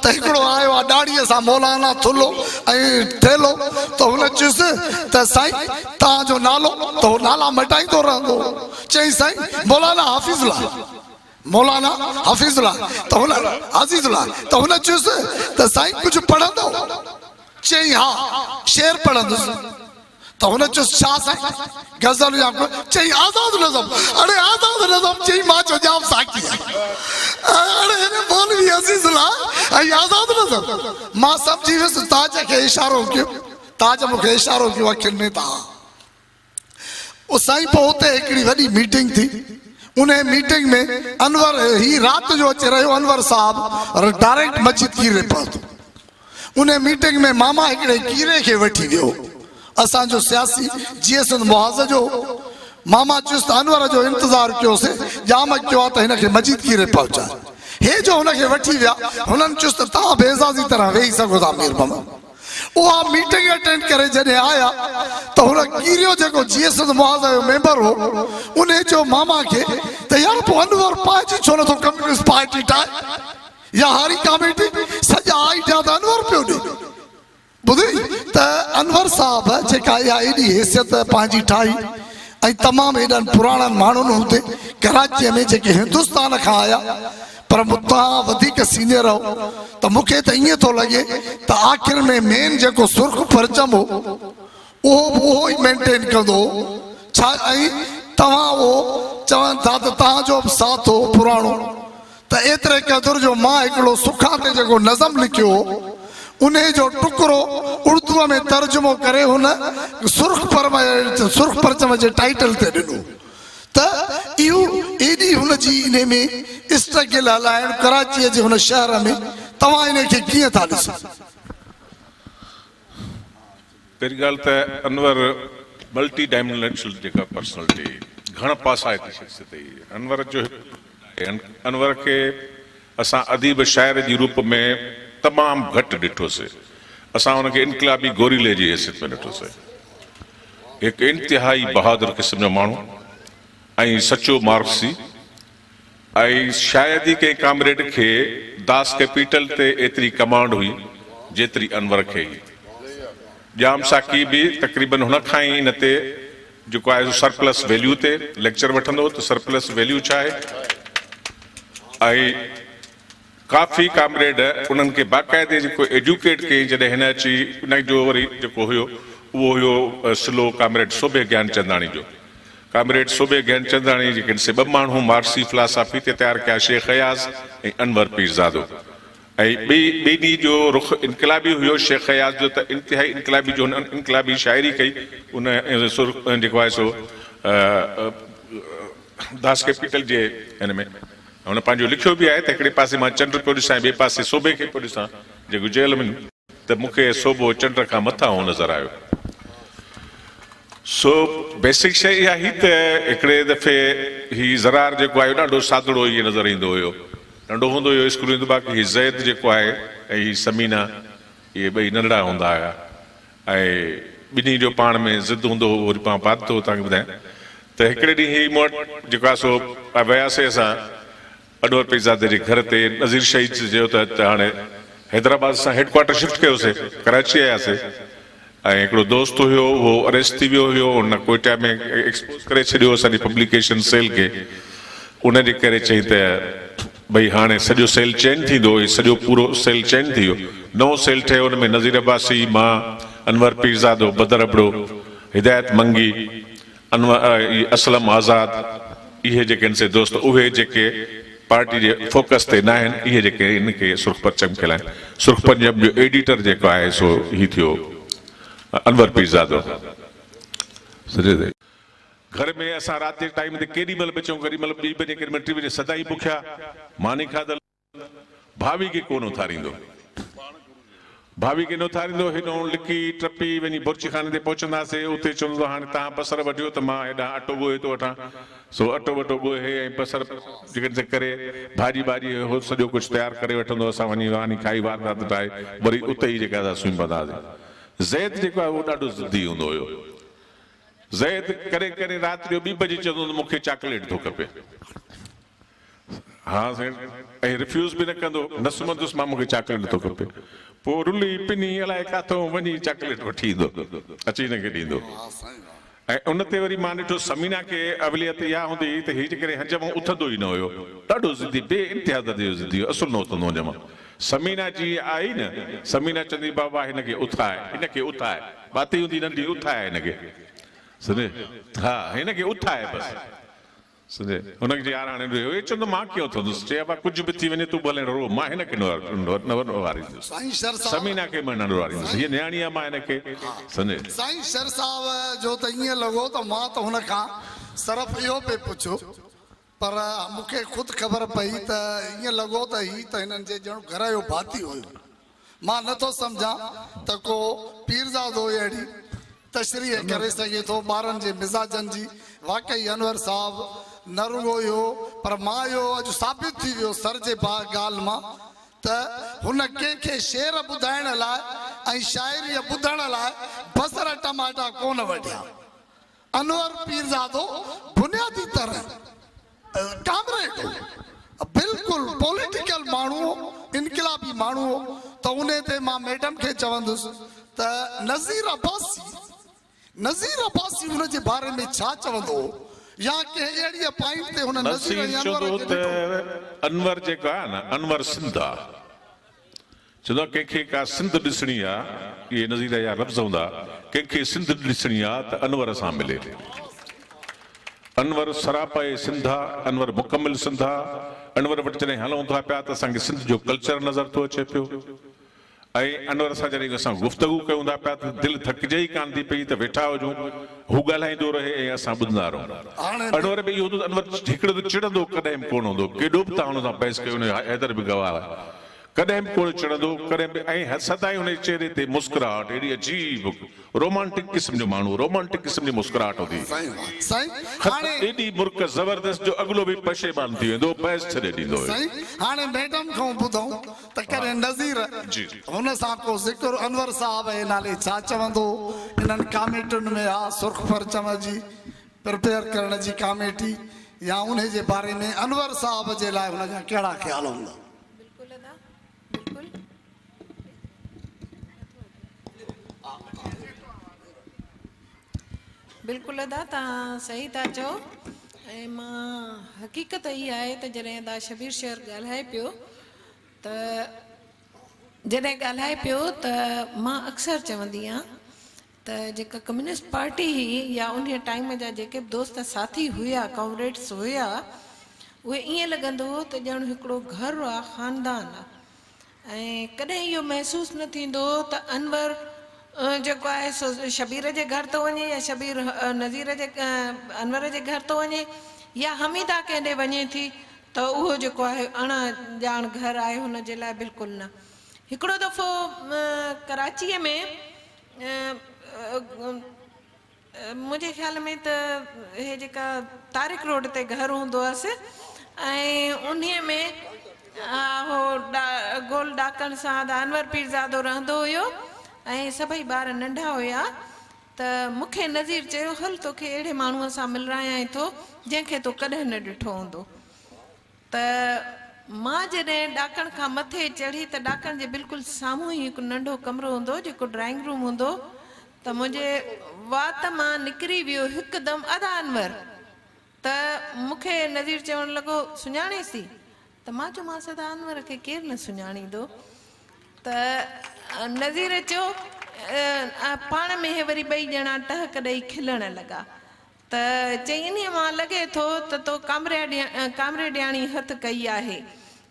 ته هڪڙو آيو آ ڏاڙهيء سان مولانا ٿلهو ۽ ٿيلهو ته هن چيس ته سائين توهان جو نالو ته هو نالا مٽائيندو رهندو هو چيائين سائين مولانا حفيظ الله مولانا حفيظ الله ته هن عزيز الله ته هن چيس ته سائين ڪجهه پڙهندؤ چيائين ها شعر پڙهندس ته هن چيس ڇا سائين غزل يا ڪو چيائين آزاد نظم اڙي آزاد نظم چيائين مان چيو ڄام ساقي اڙي هن مولوي عزيز الله ۽ آزاد نظم مان سمجهي ويس تاج کي اشارو ڪيو تاج مون کي اشارو ڪيو اکين ۾ ته ها او سائين پوء اتي هڪڙي وڏي ميٽنگ ٿي انهي ميٽنگ ۾ انور هي رات جو اچي رهيو انور صاحب ڊائريڪٽ مجيد ڪيري پهتو انهي ميٽنگ ۾ ماما هڪڙي ڪيري کي وٺي ويو اسان جو سياسي جيئي سنڌ محاذ جو هو ماما چيس ته انور جو انتظار ڪيوسي ڄام ڪيو آ ته هن کي مجيد ڪيري پهچاء هي جو هن کي وٺي ويا هنن چيس ته توهان بي اعزازي طرح ويهي سگهو ٿا مير محمد اها ميٽنگ اٽينڊ ڪري جڏهن آيا ته هن ڪيريو جيڪو جيئي سنڌ محاذ جو ميمبر هو انهي چيو ماما کي ته يار پوء انور پنهنجي ڇو نٿو ڪميونسٽ پارٽي ٺاهي يا هاري ڪاميٽي سڄا آئيڊيا ته انور پيو ڏي. ٻڌئي ته انور صاحب جيڪا اها ايڏي حيثيت پنهنجي ٺاهي ۽ تمام ايڏن پراڻن ماڻهن هوندي ڪراچيء ۾ جيڪي هندستان کان آيا پر توهان وڌيڪ سينيئر هو ته مون کي ته ائين ٿو لڳي ته آخر ۾ مين جيڪو سرخ پرچم هو اهو به اهو ئي مينٽين ڪندو هو ڇا ۽ توهان اهو چون ٿا ته توهان جو به ساٿ هو پراڻو ته ايتري قدر جو مان هڪڙو سکان تي جيڪو نظم لکيو هو انهي جو ٽڪرو اردوء ۾ ترجمو ڪري هن سرخ سرخ پرچم جي ٽائيٽل تي ڏنو ته اهو ايڏي هن جي انهي ۾ اسٽرگل هلائڻ ڪراچيء جي هن شهر ۾ توهان انهي کي ڪيئن ٿا ڏسو؟ پهرين ڳالهه ته انور ملٽي ڊائمينشنل جيڪا پرسنالٽي هئي، گهڻ پاسائتي شخصيت هئي. انور جو هڪ انور کي اسان اديب شاعر جي روپ ۾ تمام گهٽ ڏٺوسي. اسان ان کي انقلابي گوريلي جي حيثيت ۾ ڏٺوسي. هڪ انتهائي بهادر قسم جو ماڻهو ۽ سچو مارڪسي ۽ شايد ئي ڪنهن ڪامريڊ کي داس ڪيپيٽل تي ايتري ڪمانڊ هئي جيتري انور کي هئي. ڄام ساقي به تقريبن هن کان ئي ان تي جيڪو آهي سو سرپلس ويليو تي ليڪچر وٺندو هو ته سرپلس ويليو ڇا آهي ۽ ڪافي ڪامريڊ انهن کي باقاعدي جيڪو ايڊيوڪيٽ ڪيائين جڏهن هن اچي ان جو وري جيڪو هيو اهو هيو سلو ڪامريڊ سوڀي گيانچنداڻي جو ڪامريڊ سوڀي گيانچنداڻي جيڪي سي ٻه ماڻهو مارڪسي فلاسافي تي تيار ڪيا شيخ اياز ۽ انور پيرزادو. ऐं ॿिन्ही जो रुख इनकिलाबी हुयो। शेख अयाज़ जो त इंतिहाई इनकिलाबी जो हुन इनकिलाबी शाइरी कई, उन जेको आहे सो दास कैपिटल जे हिन में हुन पंहिंजो लिखियो बि आहे त हिकिड़े पासे मां चंड पियो ॾिसां, ॿिए पासे सोबे खे पियो ॾिसां जेको जेल में, त मूंखे सोबो चंड खां मथां नज़र आयो। सो बेसिक शइ इहा हुई त हिकिड़े दफ़े ही ज़रार जेको आहे ॾाढो सादड़ो ईअं नज़र ईंदो हुयो, नंढो हूंदो हुयो स्कूल ईंदो, बाक़ी ही ज़ैद जेको आहे ऐं ही समीना इहे ॿई नंढड़ा हूंदा हुआ ऐं ॿिन्ही जो पाण में ज़िद हूंदो हो। वरी पाण बात थो तव्हांखे ॿुधायां त हिकिड़े ॾींहुं ही मूं वटि जेको आहे सो वियासीं असां अनवर पीरज़ादे जे घर ते। नज़ीर शहीद चयो त हाणे हैदराबाद सां हेड क्वार्टर शिफ्ट कयोसीं, कराची आयासीं ऐं हिकिड़ो दोस्त हुयो उहो अरेस्ट थी वियो हुयो, हुन कोयटा में एक्सपोज़ करे छॾियो असांजी पब्लिकेशन सेल खे। उनजे करे चई त भई हाणे सॼो सेल चेंज थींदो, सॼो पूरो सेल चेंज थी वियो, नओं सेल ठहियो। हुन में नज़ीर अब्बासी, मां, अनवर पीरज़ादो, बदर अबड़ो, हिदायत मंगी, अनवर असलम आज़ाद, इहे जेके आहिनि से दोस्त, उहे जेके पार्टी जे फोकस ते न आहिनि, इहे जेके इनखे सुर्ख परचम खिलाइनि। सुर्ख परचम जो एडिटर जेको आहे सो ही थियो अनवर पीरज़ादो। घर में असां राति जे टाइम ते केॾी महिल बि अचूं, केॾी महिल 2 बजे, केॾी महिल 3 बजे, सदाई बुखिया, मानी खाधल। भाभी खे कोन उथारींदो, भाभी खे न उथारींदो, हेॾो लिकी टपी वञी बुर्ची खाने ते पहुचंदासीं, उते चवंदो हाणे तव्हां बसर वठियो त मां हेॾां आटो ॻोहे थो वठां। सो आटो वटो ॻोहे ऐं बसर जेके करे भाॼी भाॼी हो सॼो कुझु तयारु करे वठंदो, असां वञी वानी खाई वारदात ठाहे वरी उते ई जेका असां सुम्ही पवंदासीं। ज़ैद जेको आहे उहो ॾाढो ज़िदी हूंदो हुयो। ज़ैद करे करे राति जो 2 बजे चवंदो मूंखे चॉकलेट थो खपे। हा साईं, ऐं रिफ्यूज़ बि न कंदो, न सुम्हंदुसि मां, मूंखे चॉकलेट थो खपे। पोइ रुली पिनी अलाए किथां वञी चॉकलेट वठी ईंदो, अची हिनखे ॾींदो। ऐं उन ते वरी मां ॾिठो समीना खे अवलियत इहा हूंदी हुई त हीअ जेकॾहिं हंज मां उथंदो ई न हुयो, ॾाढो ज़िदी, बे इंतिहा दर्जे जो ज़िदी हुयो, असुलु न उथंदो हंज मां। समीना जी आई न, समीना चवंदी बाबा हिनखे उथाए, हिनखे उथाए, बाती हूंदी नंढी, उथाए हिनखे, सम्झे, हा हिनखे उथाए बसि, सम्झे। हुनखे यार हाणे इहो चवंदो मां कीअं उथंदुसि, चए बाबा कुझु बि थी वञे तूं भले रो, मां हिनखे न रोआरींदुसि, समीना खे मां न रोआरींदुसि, हीअ नियाणी आहे मां हिनखे, सम्झे। साईं शर साहिब जो त ईअं लॻो त मां त हुन खां सिर्फ़ इहो पिए पुछियो, पर मूंखे ख़ुदि ख़बर पई त ईअं लॻो त हीअ त हिननि जे ॼण घर जो भाती हुयो। मां नथो सम्झां त को पीरज़ादो अहिड़ी तशरीह करे सघे थो ॿारनि जे मिज़ाजनि जी। वाकई अनवर साहिब न रुगो इहो, पर मां इहो अॼु साबित थी वियो सर जे ॻाल्हि मां त हुन कंहिंखे शेर ॿुधाइण लाइ ऐं शाइरी ॿुधण लाइ बसर टमाटा कोन वढिया। अनवर पीरज़ादो बुनियादी तरह कामरेड हो, बिल्कुलु पॉलिटिकल माण्हू हो, इनकिलाबी माण्हू हो। त उन ते मां मैडम खे चवंदुसि त नज़ीर अब्बासी हुनजे बारे में छा चवंदो हो, या कंहिं अहिड़ी पॉइंट ते हुन नज़ीर चवंदो त अनवर जेको आहे न, अनवर सिंध आहे, चवंदो आहे कंहिंखे का सिंध ॾिसणी आहे, इहे नज़ीर जा लफ़्ज़ हूंदा, कंहिंखे सिंध ॾिसणी आहे त अनवर सां मिले। अनवर सरापाए सिंध आहे, अनवर मुकमिल सिंध आहे। अनवर वटि जॾहिं हलूं था पिया त असांखे सिंध जो कल्चर नज़र थो अचे पियो, ऐं अनवर सां जॾहिं असां गुफ़्तगू कयूं था पिया त दिलि थकिजे ई कान थी पई त वेठा हुजूं, हू ॻाल्हाईंदो रहे ऐं असां ॿुधंदा रहूं। अनवर में इहो हूंदो, अनवर हिकिड़ो त चिड़ंदो कॾहिं बि कोन हूंदो, केॾो बि तव्हां हुन सां बहस कयो, हैदर बि गवाह आहे, कॾहिं बि कोन चिड़ंदो, कॾहिं बि, ऐं सदाई हुन जे चेहरे ते मुस्कुराहट, अहिड़ी अजीब रोमांटिक क़िस्म जो माण्हू, रोमांटिक क़िस्म जी मुस्कुराहट हूंदी, एॾी मुर्क ज़बरदस्त जो अॻिलो बि पशेमान थी वेंदो, बहस छॾे ॾींदो। हाणे मैडम खां ॿुधूं त कॾहिं नज़ीर हुन सां को ज़िक्र अनवर साहिब जे नाले छा चवंदो? इन्हनि कामेटियुनि में आहे सुर्ख परचम जी प्रिपेयर करण जी कामेटी, या उन जे बारे में अनवर साहिब जे लाइ हुनजा कहिड़ा ख़्याल हूंदा? बिल्कुलु अदा, तव्हां सही था चओ। ऐं मां हक़ीक़त इहा आहे त जॾहिं अदा शबीर शहर ॻाल्हाए पियो त जॾहिं ॻाल्हाए पियो त मां अक्सर चवंदी आहियाँ त जेका कम्युनिस्ट पार्टी हुई या उन टाइम जा जेके बि दोस्त साथी हुया, कॉमरेड्स हुया, उहे ईअं लॻंदो हो त ॼण हिकिड़ो घर आहे, ख़ानदान आहे। ۽ ڪڏهن اهو محسوس نه ٿيندو هو ته انور جيڪو آهي سو شبير جي گهر ٿو وڃي يا شبير نذير جي انور جي گهر ٿو وڃي يا حميده ڪنهن ڏي وڃي ٿي ته اهو جيڪو آهي اڻ ڄاڻ گهر آهي هن جي لاء بلڪل نه. هڪڙو دفعو ڪراچيء ۾ منهنجي خيال ۾ ته هي جيڪا طارق روڊ تي گهر هوندو هئس ۽ انهيء ۾ هو گول ڏاڪڻ سان ادا انور پيرزادو رهندو هيو ۽ سڀئي ٻار ننڍا هيا ته مون کي نذير چيو هل توکي اهڙي ماڻهوء سان ملرايانء ٿو جنهن کي تو ڪڏهن نه ڏٺو هوندو. ته مان جڏهن ڏاڪڻ کان مٿي چڙهي ته ڏاڪڻ جي بلڪل سامهون ئي هڪ ننڍو ڪمرو هوندو هو جيڪو ڊرائنگ روم هوندو هو ته منهنجي وات مان نڪري ويو هڪدم ادا انور! ته مون کي نذير چوڻ لڳو سڃاڻيس ٿي؟ ته مان چيومانس ادا انور کي ڪير نه سڃاڻيندو؟ ته نذير چيو پاڻ ۾ هي وري ٻئي ڄڻا ٽهڪ ڏئي کلڻ لڳا. ته چئي انهيء مان لڳي ٿو ته تو ڪامريڊياڻي هٿ ڪئي آهي.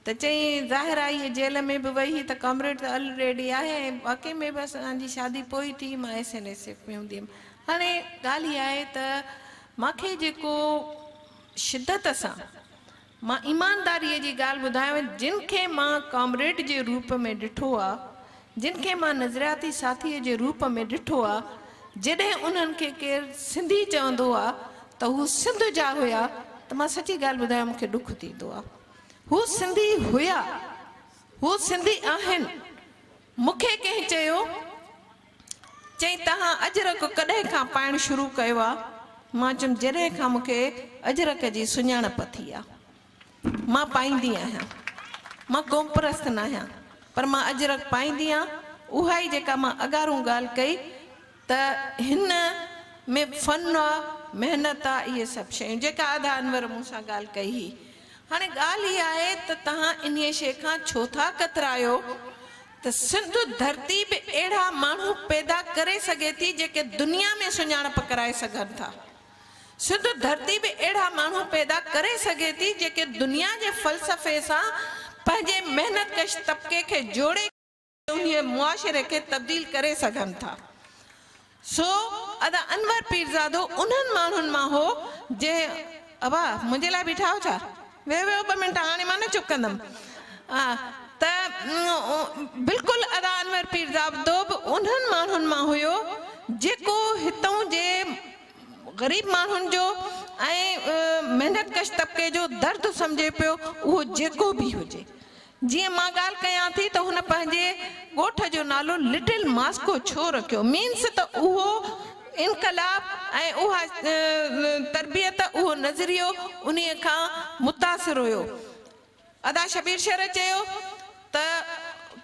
ته چئي ظاهر آهي هيء جيل ۾ به وئي هئي ته ڪامريڊ ته الريڊي آهي ۽ واقعي ۾ به اسان جي شادي پوء ئي ٿي مان ايس اين ايس ايف ۾ هوندي هيم. هاڻي ڳالهه هيء آهي ته مان کي جيڪو شدت سان مان ايمانداريء جي ڳالهه ٻڌايانو، جن کي مان ڪامريڊ جي روپ ۾ ڏٺو آ، جن کي مان نظرياتي ساٿيء جي روپ ۾ ڏٺو آ، جڏهن انهن کي ڪير سنڌي چوندو آ ته هو سنڌ جا هيا ته مان سچي ڳالهه ٻڌايان مون کي ڏک ٿيندو آ. هو سنڌي هيا، هو سنڌي آهن. مون کي ڪنهن چيو. چيائين توهان اجرڪ ڪڏهن کان پائڻ شروع ڪيو آ؟ مان چيم جڏهن کان مون کي اجرڪ جي سڃاڻپ ٿي آ. مان پائيندي آهيان. مان قومپرست ناهيان پر مان اجرڪ پائيندي آن. اها ئي جيڪا مان اڳارون ڳالهه ڪئي ته هن ۾ فن آ، محنت آ اهي سڀ شيون جيڪا ادا انور مون سان ڳالهه ڪئي هئي. هاڻي ڳالهه اها آهي ته توهان انهيء شيء کان ڇو ٿا ڪترايو؟ ته سنڌ ڌرتي به اهڙا ماڻهو پيدا ڪري سگهي ٿي جيڪي دنيا ۾ سڃاڻپ ڪرائي سگهن ٿا. سنڌ ڌرتي به اهڙا ماڻهو پيدا ڪري سگهي ٿي جيڪي دنيا جي فلسفي سان پنهنجي محنت ڪش طبقي کي جوڙي انهيء معاشري کي تبديل ڪري سگهن ٿا. سو ادا انور پيرزادو انهن ماڻهن مان هو جنهن ابا منهنجي لاء بيٺا آهيو ڇا؟ ويهو ويهو ٻه منٽ هاڻي مان نه چپ ڪندم ته بلڪل ادا انور پيرزادو به انهن ماڻهن مان هيو جيڪو هتئون جي غريب ماڻهن جو ۽ محنت ڪش طبقي جو درد سمجهي پيو اهو جيڪو به هجي. جيئن مان ڳالهه ڪيان ٿي ته هن پنهنجي ڳوٺ جو نالو لٽل ماسڪو ڇو رکيو؟ مينس ته اهو انقلاب ۽ اها تربيت، اهو نظريو انهيء کان متاثر هيو. ادا شبير شر چيو ته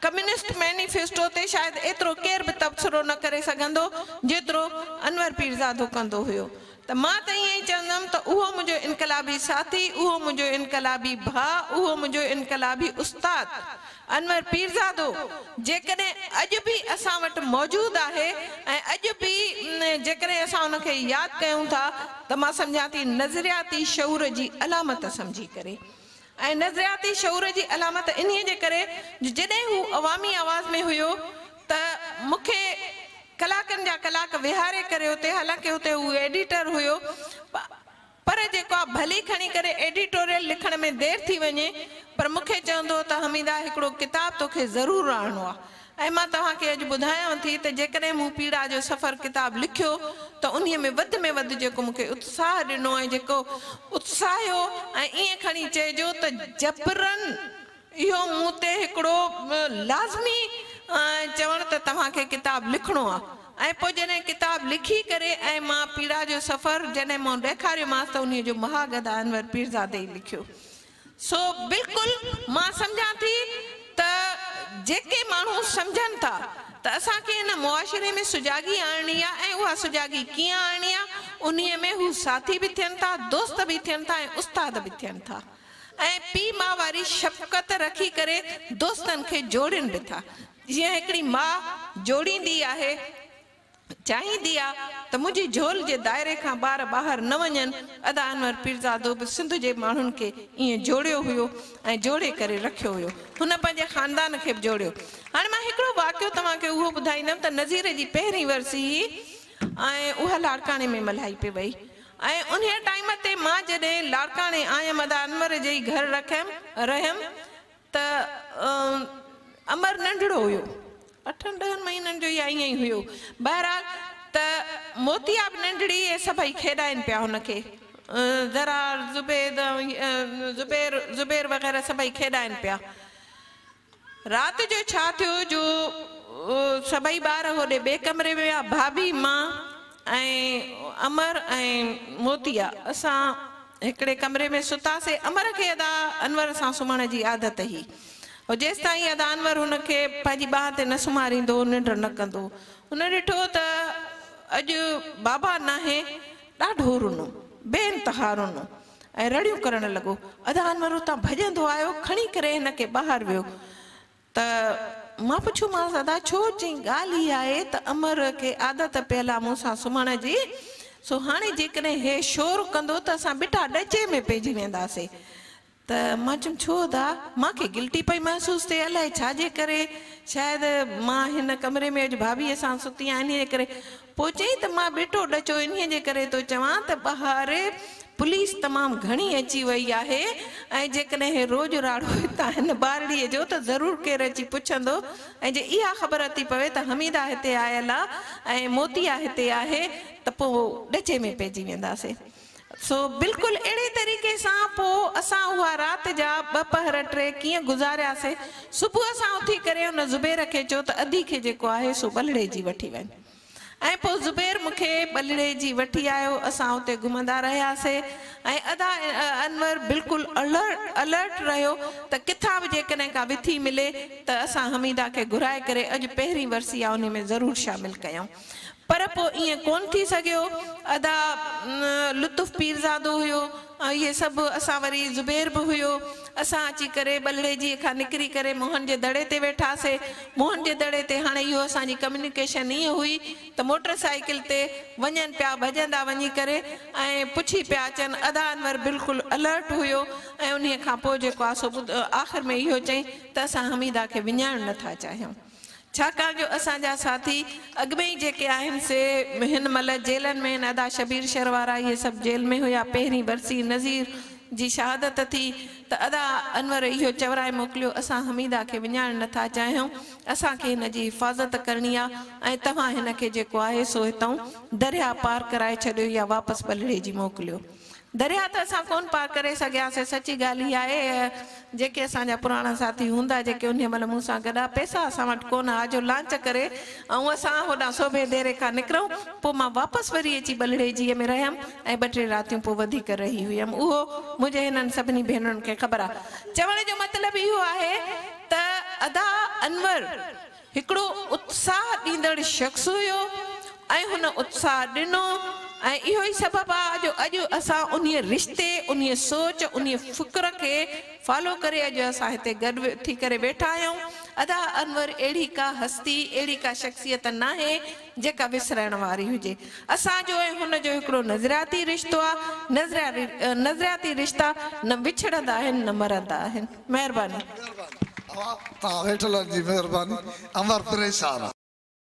ڪميونسٽ مينيفيسٽو تي شايد ايترو ڪير به تبصرو نه ڪري سگهندو جيترو انور پيرزادو ڪندو هيو. ته مان ته ائين ئي چوندم ته اهو منهنجو انقلابي ساٿي، اهو منهنجو انقلابي ڀاء، اهو منهنجو انقلابي استاد انور پيرزادو جيڪڏهن اڄ به اسان وٽ موجود آهي ۽ اڄ به جيڪڏهن اسان ان کي ياد ڪيون ٿا ته مان سمجهان ٿي نظرياتي شعور جي علامت سمجهي ڪري ۽ نظرياتي شعور جي علامت انهيء جي ڪري جو جڏهن هو عوامي آواز ۾ هيو ته مون کي ڪلاڪن جا ڪلاڪ ويهاري ڪري اتي حالانڪه اتي هو ايڊيٽر هيو پر جيڪو آ ڀلي کڻي ڪري ايڊيٽوريل لکڻ ۾ دير ٿي وڃي پر مون کي چوندو هو ته حميده هڪڙو ڪتاب توکي ضرور آڻڻو آ ۽ مان توهان کي اڄ ٻڌايان ٿي ته جيڪڏهن مون پيڙا جو سفر ڪتاب لکيو ته انهي ۾ وڌ ۾ وڌ جيڪو مون کي اتساهه ڏنو ۽ جيڪو اتساهيو ۽ ائين کڻي چئجو ته جبرن اهو مون تي هڪڙو لازمي چوڻ ته توهان کي ڪتاب لکڻو آ ۽ پوء جڏهن ڪتاب لکي ڪري ۽ مان پيڙا جو سفر جڏهن مون ڏيکاريومانس ته انهي جو مهاڳ ادا انور پيرزادي ئي لکيو سو بلڪل مان سمجهان ٿي ته جيڪي ماڻهو سمجهن ٿا ته اسان کي هن معاشري ۾ سجاڳي آڻڻي آ ۽ اها سجاڳي ڪيئن آڻڻي آ انهي ۾ هو ساٿي به ٿين ٿا دوست به ٿين ٿا ۽ استاد به ٿين ٿا. ۽ پيء ماء واري شفقت رکي ڪري دوستن کي جوڙين به ٿا. جيئن هڪڙي ماء جوڙيندي آهي چاهيندي آ ته منهنجي جهول جي دائري کان ٻار ٻاهر نه وڃن، ادا انور پيرزادو به سنڌ جي ماڻهن کي ائين جوڙيو هيو ۽ جوڙي ڪري رکيو هيو. هن پنهنجي خاندان کي به جوڙيو. هاڻي مان هڪڙو واقعو توهان کي اهو ٻڌائيندم ته نذير جي پهرين ورسي هئي ۽ اها لاڙڪاڻي ۾ ملهائي پئي وئي ۽ انهيء ٽائيم تي مان جڏهن لاڙڪاڻي آيم ادا انور جي ئي گهر رکيم رهيم ته امر ننڍڙو هيو، اٺن ڏهن مهينن جو يا ائين ئي هيو. بهرحال ته موتيا به ننڍڙي ۽ سڀئي کيڏائين پيا هن کي. زرار، زبيد، زبير، زبير وغيره سڀئي کيڏائين پيا. رات جو ڇا ٿيو جو سڀئي ٻار هوڏي ٻئي ڪمري ۾ ويا، ڀاڀي، مان ۽ امر ۽ موتيا اسان هڪڙي ڪمري ۾ ستاسي. امر کي ادا انور سان سمهڻ جي عادت هئي. هو جيستائين ادا انور هن کي پنهنجي ٻانهن تي نه سمهاريندو هو، ننڊ نه ڪندو هو. هن ڏٺو ته اڄ بابا ناهي، ڏاڍو رنو، بي انتها رنو ۽ رڙيون ڪرڻ لڳو. ادا انور اتان ڀڄندو آيو، کڻي ڪري هن کي ٻاهر ويو. ته مان پڇيومانس ادا ڇو؟ چيائين ڳالهه هي آهي ته امر کي عادت پيل آ مون سان سمهڻ جي، سو هاڻي جيڪڏهن هي شور ڪندو ته اسان ٻٽا ڏچي ۾ پئجي وينداسي. ته مان چيم ڇو ادا؟ مان کي گلٽي پئي محسوس ٿئي الائي ڇا جي ڪري، شايد مان هن ڪمري ۾ اڄ ڀاڀيء سان ستي آهيان انهيء جي ڪري. پوء چيائين ته مان ٻٽو ڏچو انهيء جي ڪري ٿو چوان ته ٻاهر پوليس تمام گهڻي اچي وئي آهي ۽ جيڪڏهن هي روڄ راڙو هتان هن ٻارڙيء جو ته ضرور ڪير اچي پڇندو ۽ جي اها خبر ٿي پوي ته حميده هتي آيل آ ۽ موتيا هتي آهي ته پوء ڏچي ۾ پئجي وينداسين. سو بلڪل اهڙي طريقي سان پوء اسان اها رات جا ٻه پهر ٽي ڪيئن گذارياسي، صبح سان اٿي ڪري ان زبير کي چيو ته ادي کي جيڪو آهي سو ٻلهڙيجي وٺي وڃ ۽ پوء زبير مون کي ٻلهڙيجي وٺي آيو، اسان اتي گهمندا رهياسي ۽ ادا انور بلڪل الرٽ رهيو ته ڪٿان به جيڪڏهن ڪا وٿي ملي ته اسان حميده کي گهرائي ڪري اڄ پهرين ورسي آ انهي ۾ ضرور شامل ڪيون. پر پوء ائين ڪونه ٿي سگهيو. ادا لطف پيرزادو هيو ۽ اهي سڀ اسان وري زبير به هيو. اسان اچي ڪري ٻلهڙيجيء کان نڪري ڪري موهن جي دڙي تي ويٺاسي. موهن جي دڙي تي هاڻي اهو اسان جي ڪميونيڪيشن ائين هئي ته موٽر سائيڪل تي وڃن پيا ڀڄندا وڃي ڪري ۽ پڇي پيا اچن. ادا انور بلڪل الرٽ هيو ۽ انهيء کان پوء جيڪو آ سو آخر ۾ اهو چئين ته اسان حميده کي وڃائڻ نه ٿا چاهيون. ڇاڪاڻ جو اسان جا ساٿي اڳ ۾ ئي جيڪي آهن سي هن مهل جيلن ۾ آهن، ادا شبير شر وارا اهي سڀ جيل ۾ هيا، پهرين برسي نذير جي شهادت ٿي ته ادا انور اهو چورائي موڪليو اسان حميده کي وڃائڻ نه ٿا چاهيون، اسان کي هن جي حفاظت ڪرڻي آ ۽ توهان هن کي جيڪو آهي سو هتئون درياهه پار ڪرائي ڇڏيو يا واپس ٻلهڙيجي موڪليو. درياهه ته اسان ڪونه پار ڪري سگهياسين، سچي ڳالهه اها آهي، جيڪي اسان جا پراڻا ساٿي هوندا، جيڪي انهيء مهل مون سان گڏ ها، پئسا اسان وٽ ڪونه ها جو لانچ ڪري ۽ اسان هوڏانهن سوڀي ديري کان نڪرون، پوء مان واپس وري اچي ٻلهڙيجيء ۾ رهيم ۽ ٻه ٽي راتيون پوء وڌيڪ رهي هيم، اهو منهنجي هنن سڀني ڀينرن کي خبر آهي. چوڻ جو مطلب اهو آهي ته ادا انور هڪڙو اتساهه ڏيندڙ شخص هيو ۽ هن اتساهه ڏنو ۽ اهو ئي سبب آ جو اڄ اسان انهيء رشتي، انهيء سوچ، انهيء فڪر کي فالو ڪري اڄ اسان هتي گڏ ٿي ڪري ويٺا آهيون. ادا انور اهڙي ڪا هستي، اهڙي ڪا شخصيت ناهي جيڪا وسرائڻ واري هجي. اسان جو ۽ هن جو هڪڙو نظرياتي رشتو آ، نظرياتي رشتا نه وڇڙندا آهن نه مرندا آهن. مهرباني. توهان ويٺلن جي مهرباني. امر پريشان آ.